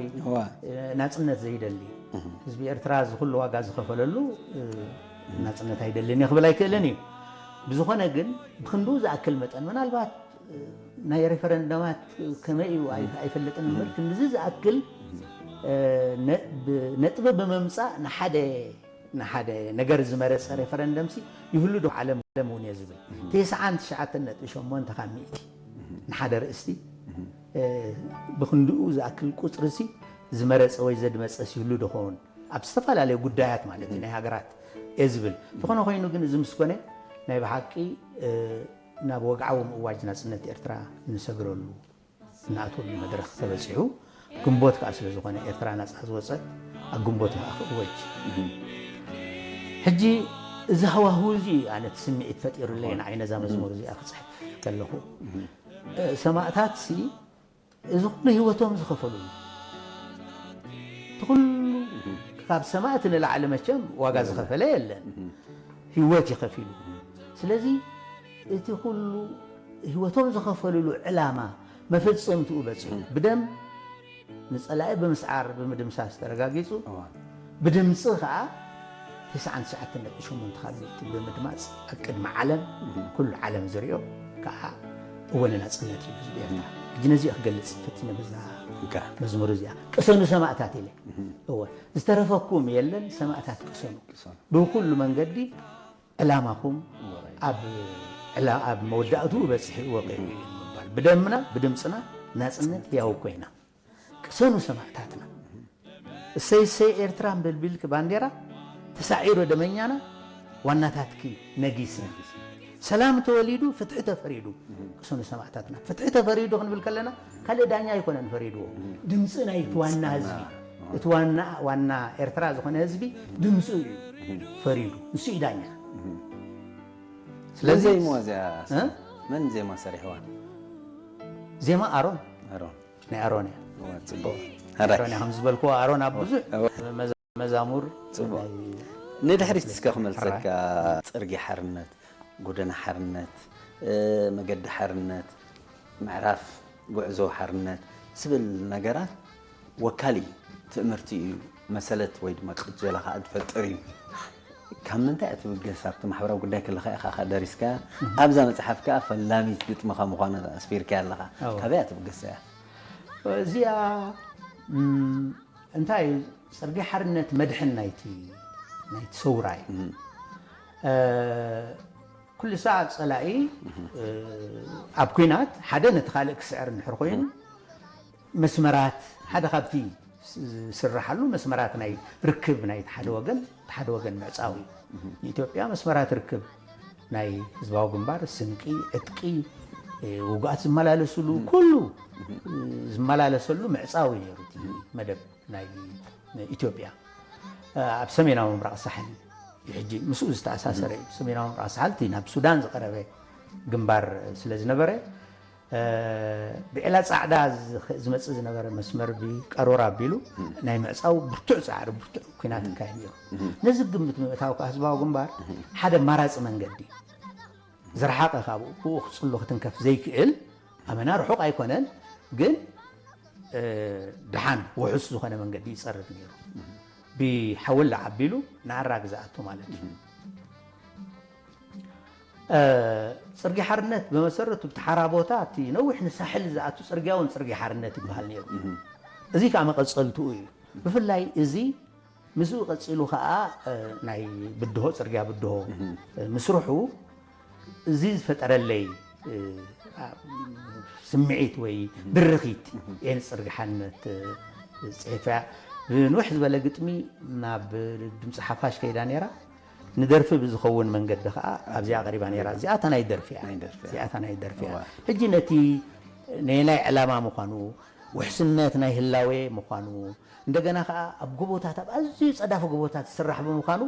ናጽነት ዘይደሊ? ህዝቢ ኤርትራ እዚ ኩሉ ዋጋ ዝኸፈለሉ ናጽነት ኣይደልን እየ ክብል ኣይክእልን እዩ። ብዝኾነ ግን ብክንድኡ ዝኣክል መጠን ምናልባት ናይ ሬፈረንደማት ከመይ እዩ ኣይፈልጥን እምበር ክንድዚ ዝኣክል ነጥቢ ብምምፃእ ንሓደ ንሓደ ነገር ዝመረፀ ሬፈረንደም ሲ ይህሉ ዶ ዓለም ዓለም እውን እየ ዝብል። ተስዓን ትሽዓተን ነጥቢ ሸሞንተ ካብ ሚእቲ ንሓደ ርእስቲ ብክንድኡ ዝኣክል ቁፅሪ ሲ ዝመረፀ ወይ ዘድመፀ ሲ ይህሉ ዶ ኸውን ኣብ ዝተፈላለዩ ጉዳያት ማለት እዩ ናይ ሃገራት እየ ዝብል። ዝኾነ ኮይኑ ግን እዚ ምስ ኮነ ናይ ብሓቂ ናብ ወግዓዊ ምእዋጅ ናፅነት ኤርትራ ንሰግረሉ እንኣትወሉ መድረኽ ተበጺሑ ግንቦት ከኣ ስለ ዝኾነ ኤርትራ ናጻ ዝወጸት ኣብ ግንቦት ከኣ ክእወጅ። ሕጂ እዚ ሃዋህው እዚ እዩ ኣነ እቲ ስምዒት ፈጢሩለይ ንዓይ ነዛ መዝሙር እዚኣ ክፅሕፍ ከለኹ። ሰማእታት ሲ እዚ ኩሉ ህይወቶም ዝኸፈሉሉ እቲ ኩሉ ካብ ሰማእቲ ንላዕሊ መቸም ዋጋ ዝኸፈለ የለን። ህይወት ይኸፊሉ። ስለዚ እቲ ኩሉ ህይወቶም ዝኸፈሉሉ ዕላማ መፈጸምትኡ በጺሑ ብደም ንጸላኢ ብምስዓር ብምድምሳስ ተረጋጊጹ። ብድምጺ ከኣ ተስዓን ትሽዓተን ነጥቢ ሸሞንተ ካብ ሚእቲ ብምድማጽ ኣብ ቅድሚ ዓለም ኩሉ ዓለም ዝሪኦ ከኣ እወ ንናጽነት እዩ ህዝቢ ኤርትራ። ሕጂ ነዚኣ ክገልጽ ፈቲነ በዛ መዝሙር እዚኣ ቅሰኑ ሰማእታት ኢለ። እወ ዝተረፈኩም የለን ሰማእታት ቅሰኑ። ብኩሉ መንገዲ ዕላማኹም ኣብ ዕላ- ኣብ መወዳእትኡ በጺሑ ወቂዑ እዩ ምባል። ብደምና ብድምጽና ናጽነት ህያው ኮይና። ቅሰኑ ሰማእታትና። እሰይ እሰይ ኤርትራ እምበል ቢልክ ባንዴራ ተሳዒሩ ደመኛና ዋናታትኪ ነጊስና። ሰላም ተወሊዱ ፍትሒ ተፈሪዱ። ቅሰኑ ሰማእታትና። ፍትሒ ተፈሪዱ ክንብል ከለና ካልእ ዳኛ ኣይኮነን ፈሪድዎ። ድምፂ ናይ እቲ ዋና ህዝቢ እቲ ዋና ዋና ኤርትራ ዝኾነ ህዝቢ ድምፁ እዩ ፈሪዱ። ንሱ እዩ ዳኛ። ስለዚ ዜማ እዚኣ እ? መን ዜማ ሰሪሕዋ? ዜማ ኣሮን ኣሮን ናይ ኣሮን እያ። እዋ፣ ጽቡቕ። ሕራይ። ኣሮን እያ ከም ዝበልክዎ ኣሮን ኣብ ብዙሕ እዋ። መዛ- መዛሙር ጽቡቕ። ናይ ንድሕሪት እስከ ክመልሰካ። ጽርጊ ሓርነት፣ ጎደና ሓርነት፣ እ፣ መገዲ ሓርነት፣ ምዕራፍ ጉዕዞ ሓርነት ዝብል ነገራት ወካሊ ትእምርቲ እዩ። መሰለት ወይ ድማ ቅጀላ ከኣ ዝፈጥር እዩ። ካብ ምንታይ እትብገስ ኣብቲ ማሕበራዊ ጉዳይ ከለኻ ኢኻ ከኣ ደሪስካ ኣብዛ መጽሓፍ ከኣ ፈላሚት ግጥምኻ ምዃኑ ኣስፊርካ ኣለኻ። ኣዎ። ካበይ እትብገስ እያ? እዚኣ ም፣ እንታይ እዩ? ጽርጊ ሓርነት መድሕን ናይቲ ናይቲ ሰውራ እዩ። እ፣ ኩሉ ሳዕ ጸላኢ እ፣ ኣብ ኩናት ሓደ ነቲ ካልእ ክስዕር እንድሕር ኮይኑ መስመራት ሓደ ካብቲ ዝስርሓሉ መስመራት ናይ ርክብ ናይቲ ሓደ ወገን እቲ ሓደ ወገን ምዕጻው እዩ። ንኢትዮጵያ መስመራት ርክብ ናይ ህዝባዊ ግንባር ስንቂ፣ ዕጥቂ፣ ውጉኣት ዝመላለስሉ ኩሉ ዝመላለሰሉ ምዕጻው እዩ ነይሩ እቲ መደብ ናይ ኢትዮጵያ። ኣብ ሰሜናዊ ምብራቕ ሳሕል እዩ ሕጂ ምስኡ ዝተኣሳሰረ እዩ። ሰሜናዊ ምብራቕ ሳሕል እቲ ናብ ሱዳን ዝቐረበ ግንባር ስለ ዝነበረ ብዒላ ጻዕዳ ዝመጽእ ዝነበረ መስመር ብቀሮር ኣቢሉ ናይ ምዕጻው ብርቱዕ ጻዕሪ ብርቱዕ ኲናት ይካየድ ነይሩ። ነዚ ግምት ብምእታው ከኣ ህዝባዊ ግንባር ሓደ ኣማራጺ መንገዲ ዝረሓቐ ካብኡ ብኡ ክጽሉ ክትንከፍ ዘይክእል ኣመና ርሑቕ ኣይኮነን፣ ግን ደሓን ውሑስ ዝኾነ መንገዲ ይጸርግ ነይሩ። ብሓወላ ዓቢሉ ንኣራግ ዝኣቱ ማለት እዩ። ጽርጊ ሓርነት ብመሰረቱ ብቲ ሓራ ቦታ እቲ ነዊሕ ንሳሕል ዝኣቱ ጽርግያ እውን ጽርጊ ሓርነት ይበሃል ነይሩ። እዚ ከዓ መቐጸልትኡ እዩ። ብፍላይ እዚ ምስኡ ቀጺሉ ከዓ ናይ ብድሆ ጽርግያ ብድሆ ምስርሑ እዚ ዝፈጠረለይ ስምዒት ወይ ድርኺት እየ ንጽርጊ ሓርነት ጽሒፈያ። ብንውሕ ዝበለ ግጥሚ ናብ ድምፂ ሓፋሽ ከይዳ ነይራ። ንደርፊ ብዝኸውን መንገዲ ከዓ ኣብዚኣ ቀሪባ ነይራ። እዚኣታ ናይ ደርፊ እያ። ናይ ደርፊ እያ። እዚኣታ ናይ ደርፊ እያ። እዋ። ሕጂ ነቲ ነየናይ ዕላማ ምዃኑ ውሕስነት ናይ ህላዌ ምዃኑ እንደገና ከዓ ኣብ ጎቦታት ኣብ ኣዝዩ ፀዳፊ ጎቦታት ዝስራሕ ብምዃኑ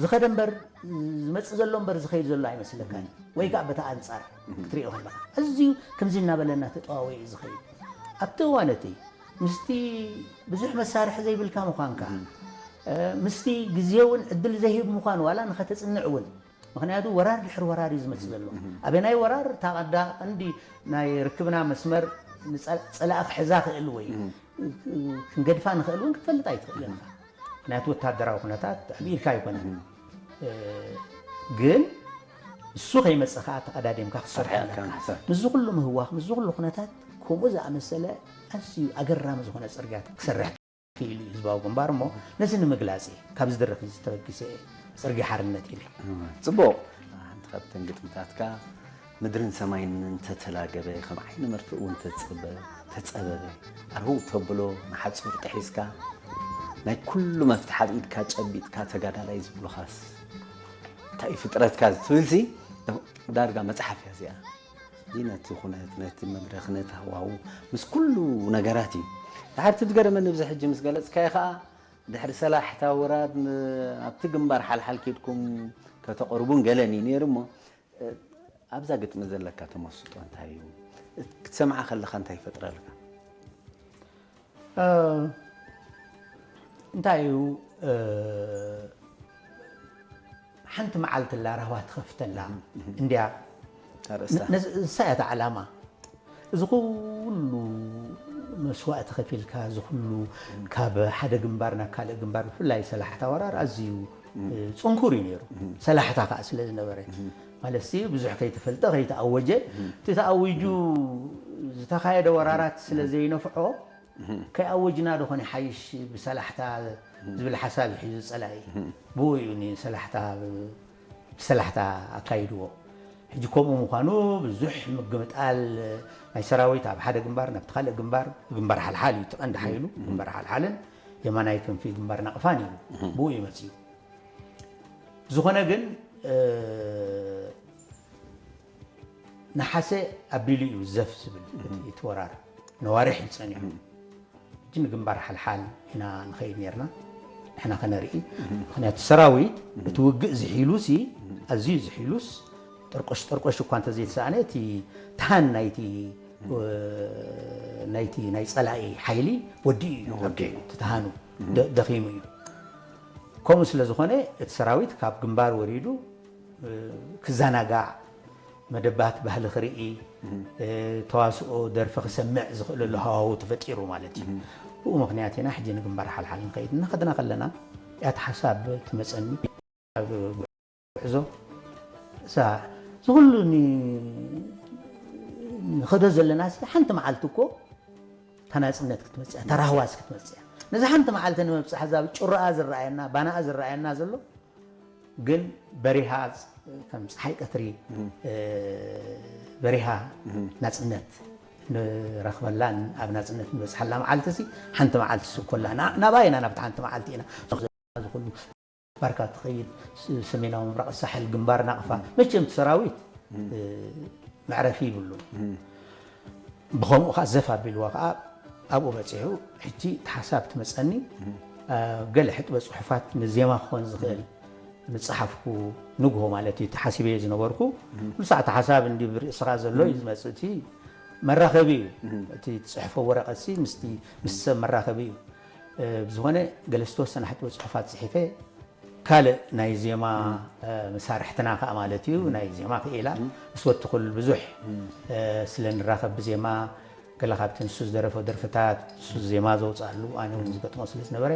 ዝኸደ እምበር ዝመፅእ ዘሎ እምበር ዝኸይድ ዘሎ ኣይመስለካን እዩ። ወይ ከዓ በቲ ኣንፃር ክትሪኦ ከለካ ኣዝዩ ከምዚ እናበለና ተጠዋወየ እዩ ዝኸይድ። ኣብቲ እዋን እቲ ምስቲ ብዙሕ መሳርሒ ዘይብልካ ምዃንካ ምስቲ ግዜ እውን ዕድል ዘይህብ ምዃኑ ዋላ ንኸተፅንዕ እውን ምኽንያቱ ወራር ድሕሪ ወራር እዩ ዝመፅእ ዘሎ። ኣበናይ ወራር እታ ቀዳ ቀንዲ ናይ ርክብና መስመር ንፀላእ ክሕዛ ክእል ወይ ክንገድፋ ንኽእል እውን ክትፈልጥ ኣይትኽእልን ኢኻ። ምክንያቱ ወታደራዊ ኩነታት ኣልኢልካ ኣይኮነን። ግን እሱ ከይመፅእ ከዓ ተቐዳዲምካ ክትሰርሕ ኣለካ። ምስዚ ኩሉ ምህዋኽ ምስዚ ኩሉ ኩነታት ከምኡ ዝኣመሰለ ኣዝዩ ኣገራሚ ዝኾነ ፅርግያ ክሰርሕ ክኢሉ እዩ ህዝባዊ ግንባር እሞ ነዚ ንምግላፅ እየ ካብዚ ድርኽ እዚ ዝተበጊሰ እየ ፅርጊ ሓርነት ኢለ። ጽቡቕ። ሓንቲ ካብተን ግጥምታትካ ምድርን ሰማይን እንተተላገበ ከም ዓይኒ መርፍእ እውን ተጸበበ ኣርህው ተብሎ ንሓጹር ጥሒስካ ናይ ኩሉ መፍትሕ ኣብ ኢድካ ጨቢጥካ ተጋዳላይ ዝብሉኻስ እንታይ እዩ ፍጥረትካ ትብልሲ ዳርጋ መጽሓፍ እያ እዚኣ። እዚ ነቲ ኩነት ነቲ መድረኽ ነቲ ሃዋሁ ምስ ኩሉ ነገራት እዩ። ድሓር እቲ ዝገረመኒ ብዚ ሕጂ ምስ ገለጽካዮ ከዓ ድሕሪ ሰላሕታ ወራር ን-፣ ኣብቲ ግንባር ሓልሓል ኬድኩም ከተቕርቡን ገለን እዩ ነይሩ እሞ፣ እ፣ ኣብዛ ግጥሚ ዘለካ ተመስጦ እንታይ እዩ? ክትሰምዓ ከለኻ እንታይ ይፈጥረልካ? እ፣ እንታይ እዩ፣ እ፣ ሓንቲ መዓልቲ ኣላ ራህዋ ትኸፍተላ እንድያ። ኣርእስታ። ነ-፣ ነዚ-፣ ንሳ እያ እታ ዕላማ። እዚ ኩሉ መስዋእቲ ከፊልካ፣ እዚ ኩሉ ካብ ሓደ ግንባር ናብ ካልእ ግንባር፣ ብፍላይ ሰላሕታ ወራር ኣዝዩ፣ እ፣ ጽንኩር እዩ ነይሩ። ሰላሕታ ከኣ ስለ ዝነበረ፣ ማለትሲ ብዙሕ ከይተፈልጠ፣ ከይተኣወጀ፣ እቲ ተኣዊጁ ዝተኻየደ ወራራት ስለ ዘይነፍዖ፣ ከይኣወጅና ዶ ኾነ ሓይሽ ብሰላሕታ ዝብል ሓሳብ ሒዙ ጸላኢ። ብኡ እዩ ንሰላሕታ፣ ብሰላሕታ ኣካይድዎ። ሕጂ ከምኡ ምዃኑ ብዙሕ ምግምጣል ናይ ሰራዊት ኣብ ሓደ ግንባር ናብቲ ካልእ ግንባር፣ ግንባር ሓልሓል እዩ እቲ ቀንዲ ሓይሉ፣ ግንባር ሓልሓልን የማናይ ክንፊ ግንባር ናቕፋን እዩ። ብኡ እዩ መጺኡ። ብዝኾነ ግን፣ እ፣ ነሓሰ ኣቢሉ እዩ ዘፍ ዝብል እቲ፣ እቲ ወራር። ነዋርሕ እዩ ጸኒሑ። ሕጂ ንግንባር ሓልሓል ኢና ንኸይድ ነርና፣ ንሕና ከነርኢ። ምኽንያቱ ሰራዊት እቲ ውግእ ዝሒሉሲ፣ ኣዝዩ ዝሒሉስ፣ ጠርቆሽ ጠርቆሽ እኳ እንተዘይተሳእነ፣ እቲ ትሃን ናይቲ፣ እ፣ ናይቲ ናይ ጸላኢ ሓይሊ ወዲኡ እዩ። ወዲኡ። እቲ ትሃኑ ደ-፣ ደኺሙ እዩ። ከምኡ ስለ ዝኾነ፣ እቲ ሰራዊት ካብ ግንባር ወሪዱ፣ እ፣ ክዘናጋዕ፣ መደባት ባህሊ ክርኢ፣ እ፣ ተዋስኦ፣ ደርፊ ክሰምዕ ዝኽእለሉ ሃዋህው ተፈጢሩ ማለት እዩ። ብኡ ምኽንያት ኢና ሕጂ ንግንባር ሓልሓል ንኸይድ። እናኸድና ከለና እያ እቲ ሓሳብ ትመጸኒ። ኣብ ጉዕዞ እዛ፣ እዚ ኩሉ ን-፣ ንኸዶ ዘለና ሲ፣ ሓንቲ መዓልቲ እኮ እታ ናጽነት ክትመጽእ እያ፣ እታ ራህዋስ ክትመጽእ እያ። ነዚ ሓንቲ መዓልቲ ንምብጻሕ እዛ ጭራኣ ዝረኣየና፣ ባናኣ ዝረኣየና ዘሎ፣ ግን በሪሃ ፅ-፣ ከም ፀሓይ ቀትሪ፣ እ፣ በሪሃ ናጽነት ንረኽበላን ኣብ ናጽነት ንበጽሓላ መዓልቲ ሲ፣ ሓንቲ መዓልቲ ሲ እኮ ኣላ። ና-፣ ናብኣ ኢና፣ ናብታ ሓንቲ መዓልቲ ኢና። እዚ ኩሉ ባርካ ትኸይድ፣ ስ-፣ ሰሜናዊ ምብራቕ ሳሕል፣ ግንባር ናቕፋ። መቸም እቲ ሰራዊት፣ እ፣ መዕረፊ ይብሉን። ብኸምኡ ኸዓ ዘፍ ኣቢልዋ ኸዓ ኣብኡ በጺሑ፣ ሕጂ እቲ ሓሳብ ትመጸኒ፣ እ፣ ገለ ሕጥበ ጽሑፋት ንዜማ ክኾን ዝኽእል ምጽሓፍኩ ንግሆ ማለት እዩ፣ ተሓሲበዮ ዝነበርኩ። ኩሉ ሳዕ እቲ ሓሳብ እንዲ ብርእስኻ ዘሎ እዩ ዝመጽእ፣ እቲ መራኸቢ እዩ። እቲ ትጽሕፎ ወረቐትሲ ምስቲ፣ ምስ ሰብ መራኸቢ እዩ። እ፣ ብዝኾነ ገለ ዝተወሰነ ሕጥበ ጽሑፋት ጽሒፈ፣ ካልእ ናይ ዜማ፣ እ፣ መሳርሕትና ከኣ ማለት እዩ፣ ናይ ዜማ ክኢላ ምስ ወትኹል ብዙሕ፣ እ፣ ስለ ንራኸብ ብዜማ፣ ገለ ካብቲ ንሱ ዝደረፎ ደርፍታት፣ ንሱ ዜማ ዘውጽኣሉ፣ ኣነ እውን ዝገጥሞ ስለ ዝነበረ፣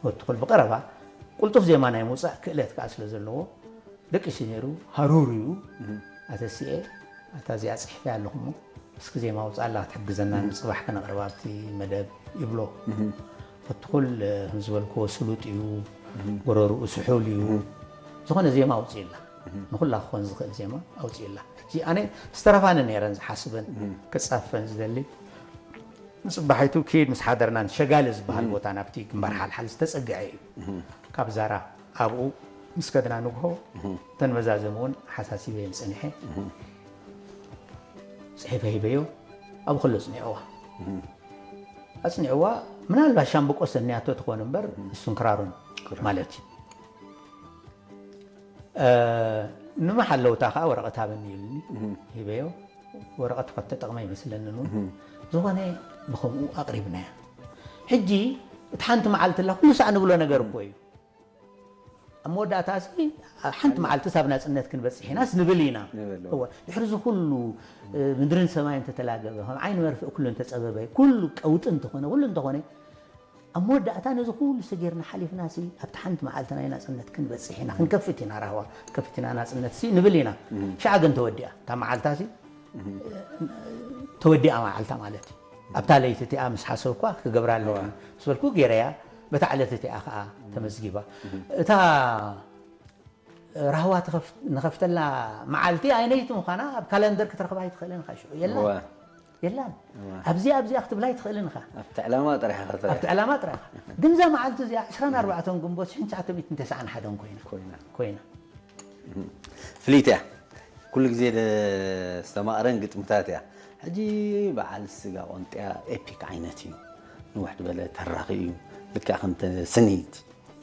ወትኹል ብቐረባ ቅልጡፍ ዜማ ናይ ምውጻእ ክእለት ከኣ ስለ ዘለዎ፣ ደቂሱ ነይሩ፣ ሃሩር እዩ። ኣተሲኤ፣ ኣታ እዚኣ ጽሒፈያ ኣለኹ እሞ፣ እስኪ ዜማ ውጻላ ክትሕግዘና፣ ንጽባሕ ከነቕርባ ኣብቲ መደብ ይብሎ። ወትኹል፣ ከም ዝበልክዎ፣ ስሉጥ እዩ፣ ጎረርኡ ስሑል እዩ። ዝኾነ ዜማ ኣውጽእላ። ንኹላ ክኾን ዝኽእል ዜማ ኣውጽእላ። ሕጂ ኣነ ዝተረፋኒ ነይረን ዝሓስበን፣ ክጻፈን ዝደሊ። ንጽባሒቱ ኪድ ምስ ሓደርናን ሸጋሊ ዝበሃል ቦታ ናብቲ ግንባር ሓልሓል ዝተጸግዐ እዩ። ካብ ዛራ ኣብኡ ምስ ከድና ንግሆ፣ እተን መዛዘሚ እውን ሓሳሲበየን ጸኒሐ። ጽሒፈ ሂበዮ፣ ኣብኡ ከሎ ኣጽኒዕዋ። ኣጽኒዕዋ፣ ምናልባት ሻምብቆ ሰንያቶ ትኾን እምበር፣ እሱን ክራሩን ክራር። ማለት እዩ። እ፣ ንመሓለውታ ከኣ ወረቐት ሃበኒ ኢሉኒ። ሂበዮ። ወረቐት እኳ እተጠቕመ ይመስለንን እውን። ዝኾነ ብኸምኡ ኣቕሪብናያ። ሕጂ፣ እቲ ሓንቲ መዓልቲ ኣላ፣ ኩሉ ሳዕ ንብሎ ነገር እኮ እዩ። ኣብ መወዳእታ፣ እዚ ሓንቲ መዓልቲ ሳብ ናጽነት ክንበጽሕ ኢናስ ንብል ኢና። ንብል። እወ፣ ድሕሪ እዚ ኩሉ፣ እ፣ ምድርን ሰማይን ተተላገበ፣ ከም ዓይኒ መርፍእ ኩሉ እንተጸበበ፣ ኩሉ ቀውጢ እንተኾነ፣ ኩሉ እንተኾነ፣ ኣብ መወዳእታ ነዚ ኩሉ ሰጊርና ሓሊፍና ሲ፣ ኣብቲ ሓንቲ መዓልቲ ናይ ናጽነት ክንበጽሕ ኢና፣ ክንከፍት ኢና ራህዋ፣ ክንከፍት ኢና ናጽነት ሲ ንብል ኢና። ሻዕ ግን ተወዲኣ፣ እታ መዓልታ ሲ፣ ተወዲኣ መዓልታ ማለት እዩ። ኣብታ ለይቲ እቲኣ ምስ ሓሰብኳ ክገብራ ኣለኒ እዋ። ምስ በልኩ ገይረያ፣ በታ ዕለት እቲኣ ከኣ ተመዝጊባ። እታ ራህዋ ትኸፍ-፣ ንኸፍተላ መዓልቲ ኣይነይቲ ምዃና ኣብ ካለንደር ክትረኽባ ኣይትኽእልን ኢኻ ሽዑ። የላን። እዋ። የላን። እዋ። ኣብዚኣ፣ ኣብዚኣ ክትብላ ኣይትኽእልን ኢኻ። ኣብቲ ዕላማ ጥራሕ ኢኻ ትሪኣ። ኣብቲ ዕላማ ጥራሕ ኢኻ። ግን እዛ መዓልቲ እዚኣ ዕስራን ኣርባዕተን ግንቦት ሽሕን ትሽዓተ ሚእትን ተስዓን ሓደን ኮይና። ኮይና። ኮይና። ፍልይቲ እያ። ኩሉ ግዜ ዘስተማቕረን ግጥምታት እያ። ሕጂ በዓል ስጋ ቆንጥያ ኤፒክ ዓይነት እዩ። ንውሕ ዝበለ ተራኺ እዩ። ልክዕ ከምቲ ስኒት፣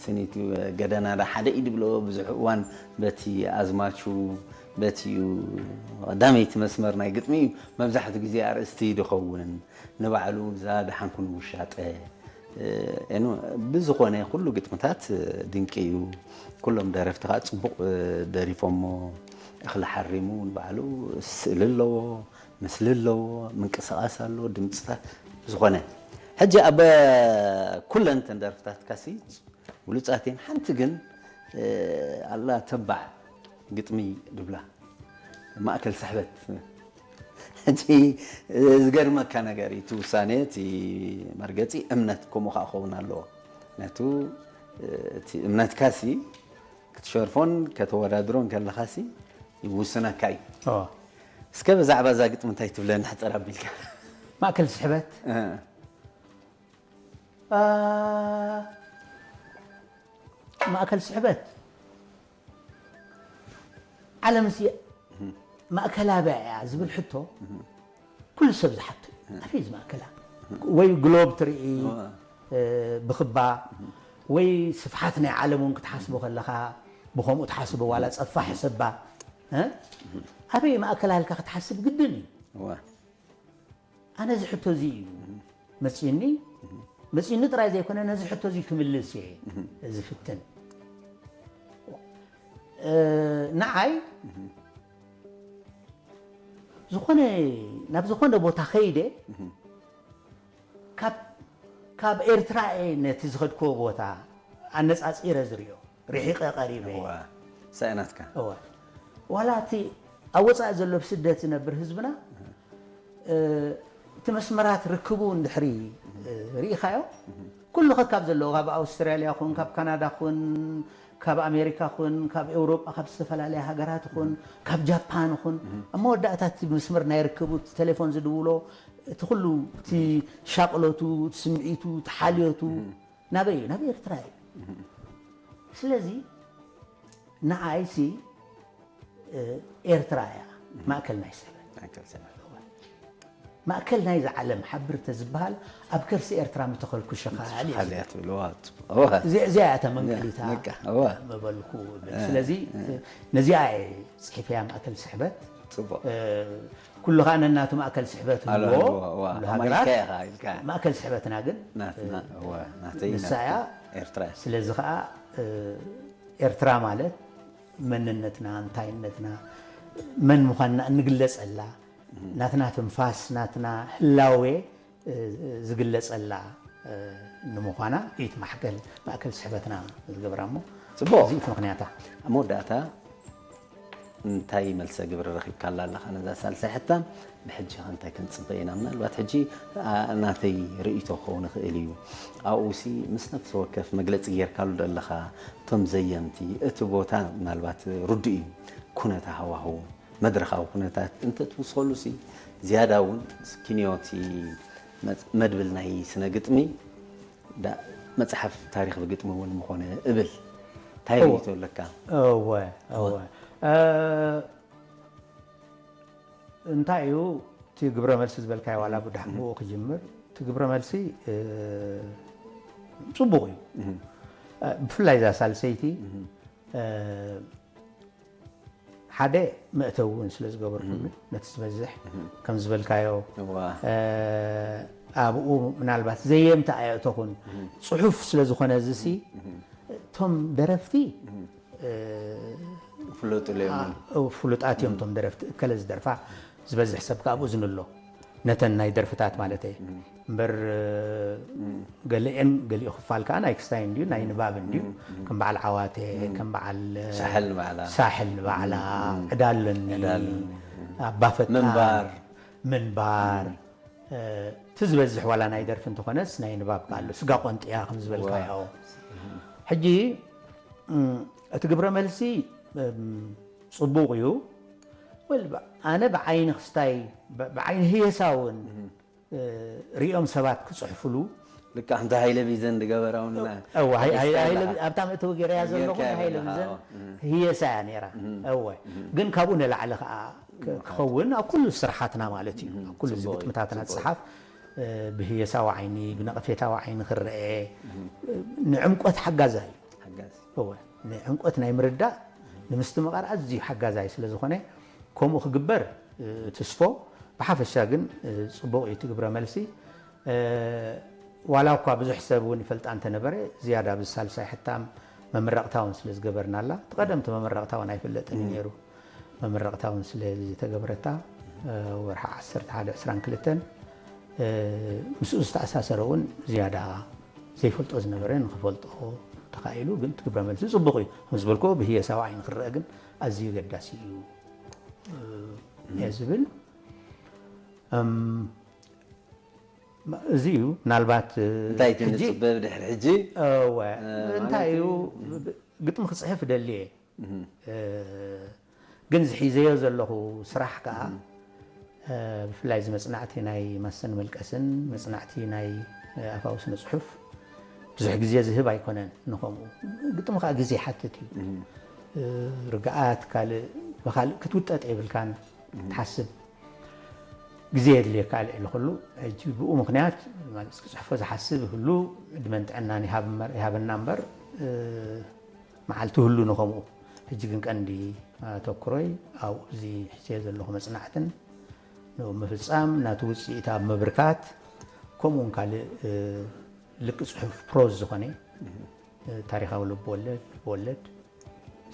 ስኒት እዩ። ገደና ዳ ሓደ ኢድ ብሎ ብዙሕ እዋን በቲ ኣዝማቹ፣ በቲ እዩ ቀዳመይቲ መስመር ናይ ግጥሚ እዩ። መብዛሕትኡ ግዜ ኣርእስቲ ድኸውን ንባዕሉ እዛ ደሓንኩን ውሻጠ፣ እ፣ እኑ ብዝኾነ ኩሉ ግጥምታት ድንቂ እዩ። ኩሎም ደረፍቲ ከዓ ጽቡቕ፣ እ፣ ደሪፎሞ። እኽሊ ሓሪሙ ንባዕሉ ስእሊ ኣለዎ፣ ምስሊ ኣለዎ፣ ምንቅስቓስ ኣሎ፣ ድምፅታት ዝኾነ። ሕጂ ኣብ ኩለን ተን ደርፍታትካሲ ብሉጻት እየን። ሓንቲ ግን፣ እ፣ ኣላ ተባዕ ግጥሚ ድብላ ማእከል ስሕበት። ሕጂ ዝገርመካ ነገር እዩ፣ እቲ ውሳኔ፣ እቲ መርገጺ እምነት ከምኡ ከኣ ክኸውን ኣለዎ። ነቱ፣ እ፣ እቲ እምነትካሲ ክትሸርፎን ከተወዳድሮን ከለኻሲ ይውስነካ እዩ። ኦ። እስከ ብዛዕባ እዛ ግጥሚ እንታይ ትብለኒ ሕጽር ኣቢልካ? ማእከል ስሕበት። እ። ኣ፣ ማእከል ስሕበት። ዓለምሲ ማእከል ኣበይ እያ ዝብል ሕቶ ኩሉ ሰብ ዝሓቶ እዩ። ኣበይ እዚ ማእከላ? ወይ ግሎብ ትርኢ፣ እዋ። እ፣ ብኽባ፣ ወይ ስፍሓት ናይ ዓለም እውን ክትሓስቦ ከለኻ ብኸምኡ ትሓስቦ፣ ዋላ ጸፋሕ ሰባ፣ እ? ኣበይ ማእከላ ኢልካ ክትሓስብ ግድን እዩ። እዋ። ኣነ እዚ ሕቶ እዚ እዩ መጺኡኒ። መጺኡኒ ጥራይ ዘይኮነ፣ ነዚ ሕቶ እዚ ክምልስ እየ ዝፍትን። እ፣ ንዓይ ዝኾነ፣ ናብ ዝኾነ ቦታ ከይደ፣ ካብ፣ ካብ ኤርትራ እየ ነቲ ዝኸድክዎ ቦታ ኣነጻጺረ ዝርእዮ፣ ርሒቐ ቀሪበ። እዋ፣ ሳይ ናትካ። እወ። ዋላ እቲ ኣብ ወጻኢ ዘሎ ብስደት ዝነብር ህዝብና፣ እ፣ እቲ መስመራት ርክቡ እንድሕሪ፣ እ፣ ርኢኻዮ፣ ኩሉ ከካብ ዘለዎ፣ ካብ ኣውስትራልያ ኹን፣ ካብ ካናዳ ኹን፣ ካብ ኣሜሪካ ኹን፣ ካብ ኤውሮጳ፣ ካብ ዝተፈላለያ ሃገራት ኹን፣ ካብ ጃፓን ኹን፣ ኣብ መወዳእታ እቲ መስመር ናይ ርክቡ፣ እቲ ቴሌፎን ዝድውሎ፣ እቲ ኩሉ፣ እቲ ሻቕሎቱ፣ እቲ ስምዒቱ፣ እቲ ሓልዮቱ፣ ናበይ እዩ? ናብ ኤርትራ እዩ። ስለዚ ንዓይሲ፣ እ፣ ኤርትራ እያ ማእከል ናይ ስሕበት። ማእከል ስሕበት። ማእከል ናይዚ ዓለም ሓብር ተዝበሃል ኣብ ከርሲ ኤርትራ ምተኸልኩ ሸኻል እየ ሓልያ ዝብል። ትብልዋ፣ እወ። እዚ-፣ እዚኣ እያ እታ መንቀሊታ በቃ፣ እወ። ምበልኩ እብል። እ፣ ስለዚ፣ እ። ነዚኣ እየ ጽሒፈያ ማእከል ስሕበት። ጽቡቕ። እ፣ ኩሉ ኸኣ ነናቱ ማእከል ስሕበት ኣለዎ፣ ኣለዎ፣ እዋ። ኩሉ ሃገራት ኣማይካ ኢኻ ኢልካ። ማእከል ስሕበትና ግን፣ ናትና፣ እ፣ እዋ፣ ናተይ፣ ንሳ ናትካ። እያ። ኤርትራ እያ። ስለዚ ኸኣ፣ እ፣ ኤርትራ ማለት መንነትና፣ እንታይነትና፣ መን ምዃንና እንግለጸላ፣ ናትና ትንፋስ፣ ናትና ህላዌ፣ እ፣ ዝግለጸላ፣ እ፣ ንምዃና እዩ እቲ ማሕከል፣ ማእከል ስሕበትና ዝገብራ እሞ፣ ጽቡቕ። እዚ እቲ ምኽንያታ። ኣብ መወዳእታ እንታይ መልሰ ግብሪ ረኺብካላ ኣለኻ ነዛ ሳልሳይ ሕታም? ብሕጂ ከ እንታይ ክንጽበ ኢና? ምናልባት ሕጂ፣ ኣ፣ ናተይ ርእይቶ ክኸውን ይኽእል እዩ። ኣብኡሲ ምስ ነፍሲ ወከፍ መግለጺ ጌርካሉ ዘለኻ፣ እቶም ዘየምቲ፣ እቲ ቦታ ምናልባት ርዱእ እዩ፣ ኩነተ ሃዋህው፣ መድረኻዊ ኩነታት እንተትውስኸሉሲ፣ ዝያዳ እውን ክንዮቲ መጽ-፣ መድብል ናይ ስነ ግጥሚ ዳ-፣ መጽሓፍ ታሪኽ ብግጥሚ እውን ምኾነ እብል። እንታይ እወ። ርእይቶ ኣለካ? እወ፣ እወ። እ፣ እንታይ እዩ እቲ ግብረ መልሲ ዝበልካዮ፣ ዋላ ብድሕ-፣ እህ። ብኡ ክጅምር፣ እቲ ግብረ መልሲ፣ እ፣ ጽቡቕ እዩ። እህ። እ፣ ብፍላይ እዛ ሳልሰይቲ፣ እህ። እ፣ ሓደ መእተዊ እውን ስለ ዝገበርኩሉ፣ እህ። ነቲ ዝበዝሕ፣ እህ። ከም ዝበልካዮ፣ እዋ። እ፣ ኣብኡ ምናልባት ዘየምቲ ኣየእተኹን። እህ። ጽሑፍ ስለ ዝኾነ እዚሲ፣ እህ። እቶም ደረፍቲ፣ እህ። እ፣ ፍሉጥ እዮም። ኣ-፣ ፍሉጣት እዮም እም። እቶም ደረፍቲ። እከለ ዝደርፋ ዝበዝሕ ሰብ ከኣ ኣብኡ ዝንሎ። ነተን ናይ ደርፍታት ማለት እየ። እም። እምበር፣ እ፣ እም። ገሊአን፣ ገሊኡ ክፋል ከኣ ናይ ክስታይ እንድዩ፣ ናይ እም። ንባብ እንድዩ። እም። እም። ከም በዓል ዓዋተ፣ እም። ከም በዓል፣ እ፣ ሳሕል ንባዕላ። ሳሕል ንባዕላ፣ እም። እም። ዕዳ ኣለኒ፣ ዕዳ ኣለኒ። እም። ኣባ ፈጣን፣ ምንባር። ምንባር። እም። እ፣ እቲ ዝበዝሕ ዋላ ናይ ደርፊ እንተኾነስ ናይ ንባብ ከኣ ኣሎ። ስጋ ቆንጥያ ከም ዝበልካዮ። ዋ። ሕጂ፣ እም፣ እቲ ግብረ መልሲ፣ እም፣ ጽቡቕ እዩ። ወል፣ ብ-፣ ኣነ ብዓይኒ ክስታይ፣ ብ-፣ ብዓይኒ ህየሳ እውን፣ እም። እ፣ ሪኦም ሰባት ክጽሕፉሉ። ልክዕ ከምቲ ሃይለ ቢዘን ዝገበራ እውን እና-፣ እዋ፣ ሃይ-፣ ሃይ-፣ ተገይስካ ሃይለ ኣለኻ። ቢ-፣ ኣብታ መእተዊ ገይረያ ዘለኹ ጌርካያ ናይ ሃይለ ዘለኻ፣ ቢዘን እዋ። እም። ህየሳ እያ ነይራ። እም። እወ። እም። ግን ካብኡ ንላዕሊ ከኣ ክ-፣ እም። ክኸውን ኣብ ኩሉ ስራሓትና ማለት እዩ። እም። ኣብ ኩሉ ጽቡቕ እዩ፣ ዝግጥምታትና ጽቡቕ እዩ። ጽሓፍ ብህየሳዊ ዓይኒ ብነቐፌታዊ ዓይኒ ክረአ ንዕምቆት ሓጋዛይ እዩ። ሓጋዝ እወ ንዕምቆት ናይ ምርዳእ ንምስትምቓር ኣዝዩ ሓጋዛይ ስለ ዝኾነ ከምኡ ክግበር ትስፎ። ብሓፈሻ ግን ጽቡቕ እዩ እቲ ግብረ መልሲ። ዋላ እኳ ብዙሕ ሰብ እውን ይፈልጣ እንተነበረ ዝያዳ ኣብዚ ሳልሳይ ሕታም መመረቕታ እውን ስለ ዝገበርናላ እቲ ቀደምቲ መመረቕታ እውን ኣይፍለጥን እዩ ነይሩ። መመረቕታ እውን ስለ ዝተገበረታ ወርሓ ዓሰርተ ሓደ ዕስራን ክልተን ምስኡ ዝተኣሳሰረ እውን ዝያዳ ዘይፈልጦ ዝነበረ ንክፈልጦ ተኻኢሉ። ግን ትግብረ መልሲ ፅቡቕ እዩ ከም ዝበልኮ ብህየሳዊ ዓይኒ ክረአ ግን ኣዝዩ ገዳሲ እዩ እየ ዝብል። እዚ እዩ ምናልባት እንታይ እቲ ንፅበ ብድሕሪ ሕጂ እወ እንታይ እዩ ግጥሚ ክፅሕፍ ደልየ ግን ዝሒዘዮ ዘለኹ ስራሕ ከዓ ብፍላይ እዚ መፅናዕቲ ናይ ማሰን መልቀስን መፅናዕቲ ናይ ኣፋዊ ስነ ፅሑፍ ብዙሕ ግዜ ዝህብ ኣይኮነን። ንኸምኡ ግጥሚ ከዓ ግዜ ይሓትት እዩ። ርግኣት ካልእ ብካልእ ክትውጠጥ የብልካን ትሓስብ ግዜ የድልየካ ልዕሊ ኩሉ። ሕጂ ብኡ ምክንያት ማለት ክፅሕፎ ዝሓስብ ይህሉ ዕድመን ጥዕናን ይሃብ እምበር- ይሃበና እምበር እ፣ መዓልቲ ህሉ ንኸምኡ። ሕጂ ግን ቀንዲ ኣተኩሮይ ኣብኡ እዚ ሕዝዮ ዘለኹ መፅናዕትን ንኡ ምፍፃም ናቲ ውፅኢት ኣብ ምብርካት ከምኡ እውን ካልእ እ፣ ልቂ ፅሑፍ ፕሮዝ ዝኾነ እ፣ ታሪኻዊ ልብወለድ ልብወለድ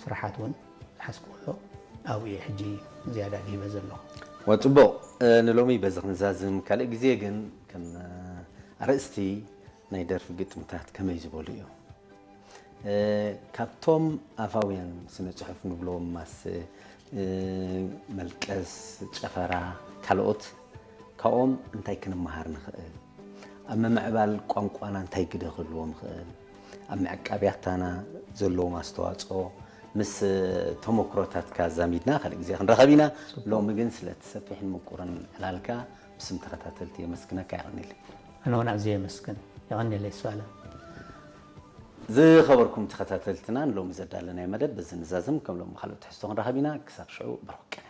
ስራሓት እውን ዝሓዝክዎ ኣሎ ኣብኡ እየ ሕጂ ዝያዳ ድሂበ ዘለኹ። ወፅቡቕ ንሎሚ በዚ ክንዛዝም ካልእ ግዜ ግን ከም ኣርእስቲ ናይ ደርፊ ግጥምታት ከመይ ዝበሉ እዮም? ካብቶም ኣፋውያን ስነ ፅሑፍ ንብሎም ማስ፣ መልቀስ፣ ጨፈራ፣ ካልኦት ካብኦም እንታይ ክንመሃር ንኽእል? ኣብ ምምዕባል ቋንቋና እንታይ ግደ ክህልዎም ይኽእል? ኣብ ምዕቃብ ያታና ዘለዎም ኣስተዋፅኦ ምስ ተሞክሮታትካ ኣዛሚድና ካልእ ግዜ ክንራኸብ ኢና። ሎሚ ግን ስለቲ ሰፊሕን ምቁርን ዕላልካ ብስም ተኸታተልቲ የመስግነካ። የቐኒለይ። ኣነ እውን ኣዝየ የመስግን። የቐኒለይ ሱኣለ። ዝኸበርኩም ተኸታተልትና ንሎሚ ዘዳለናዮ መደብ በዚ ንዛዝም። ከም ሎሚ ካልኦት ትሕዝቶ ክንራኸብ ኢና። ክሳብ ሽዑ ብሩኽ ቀነ።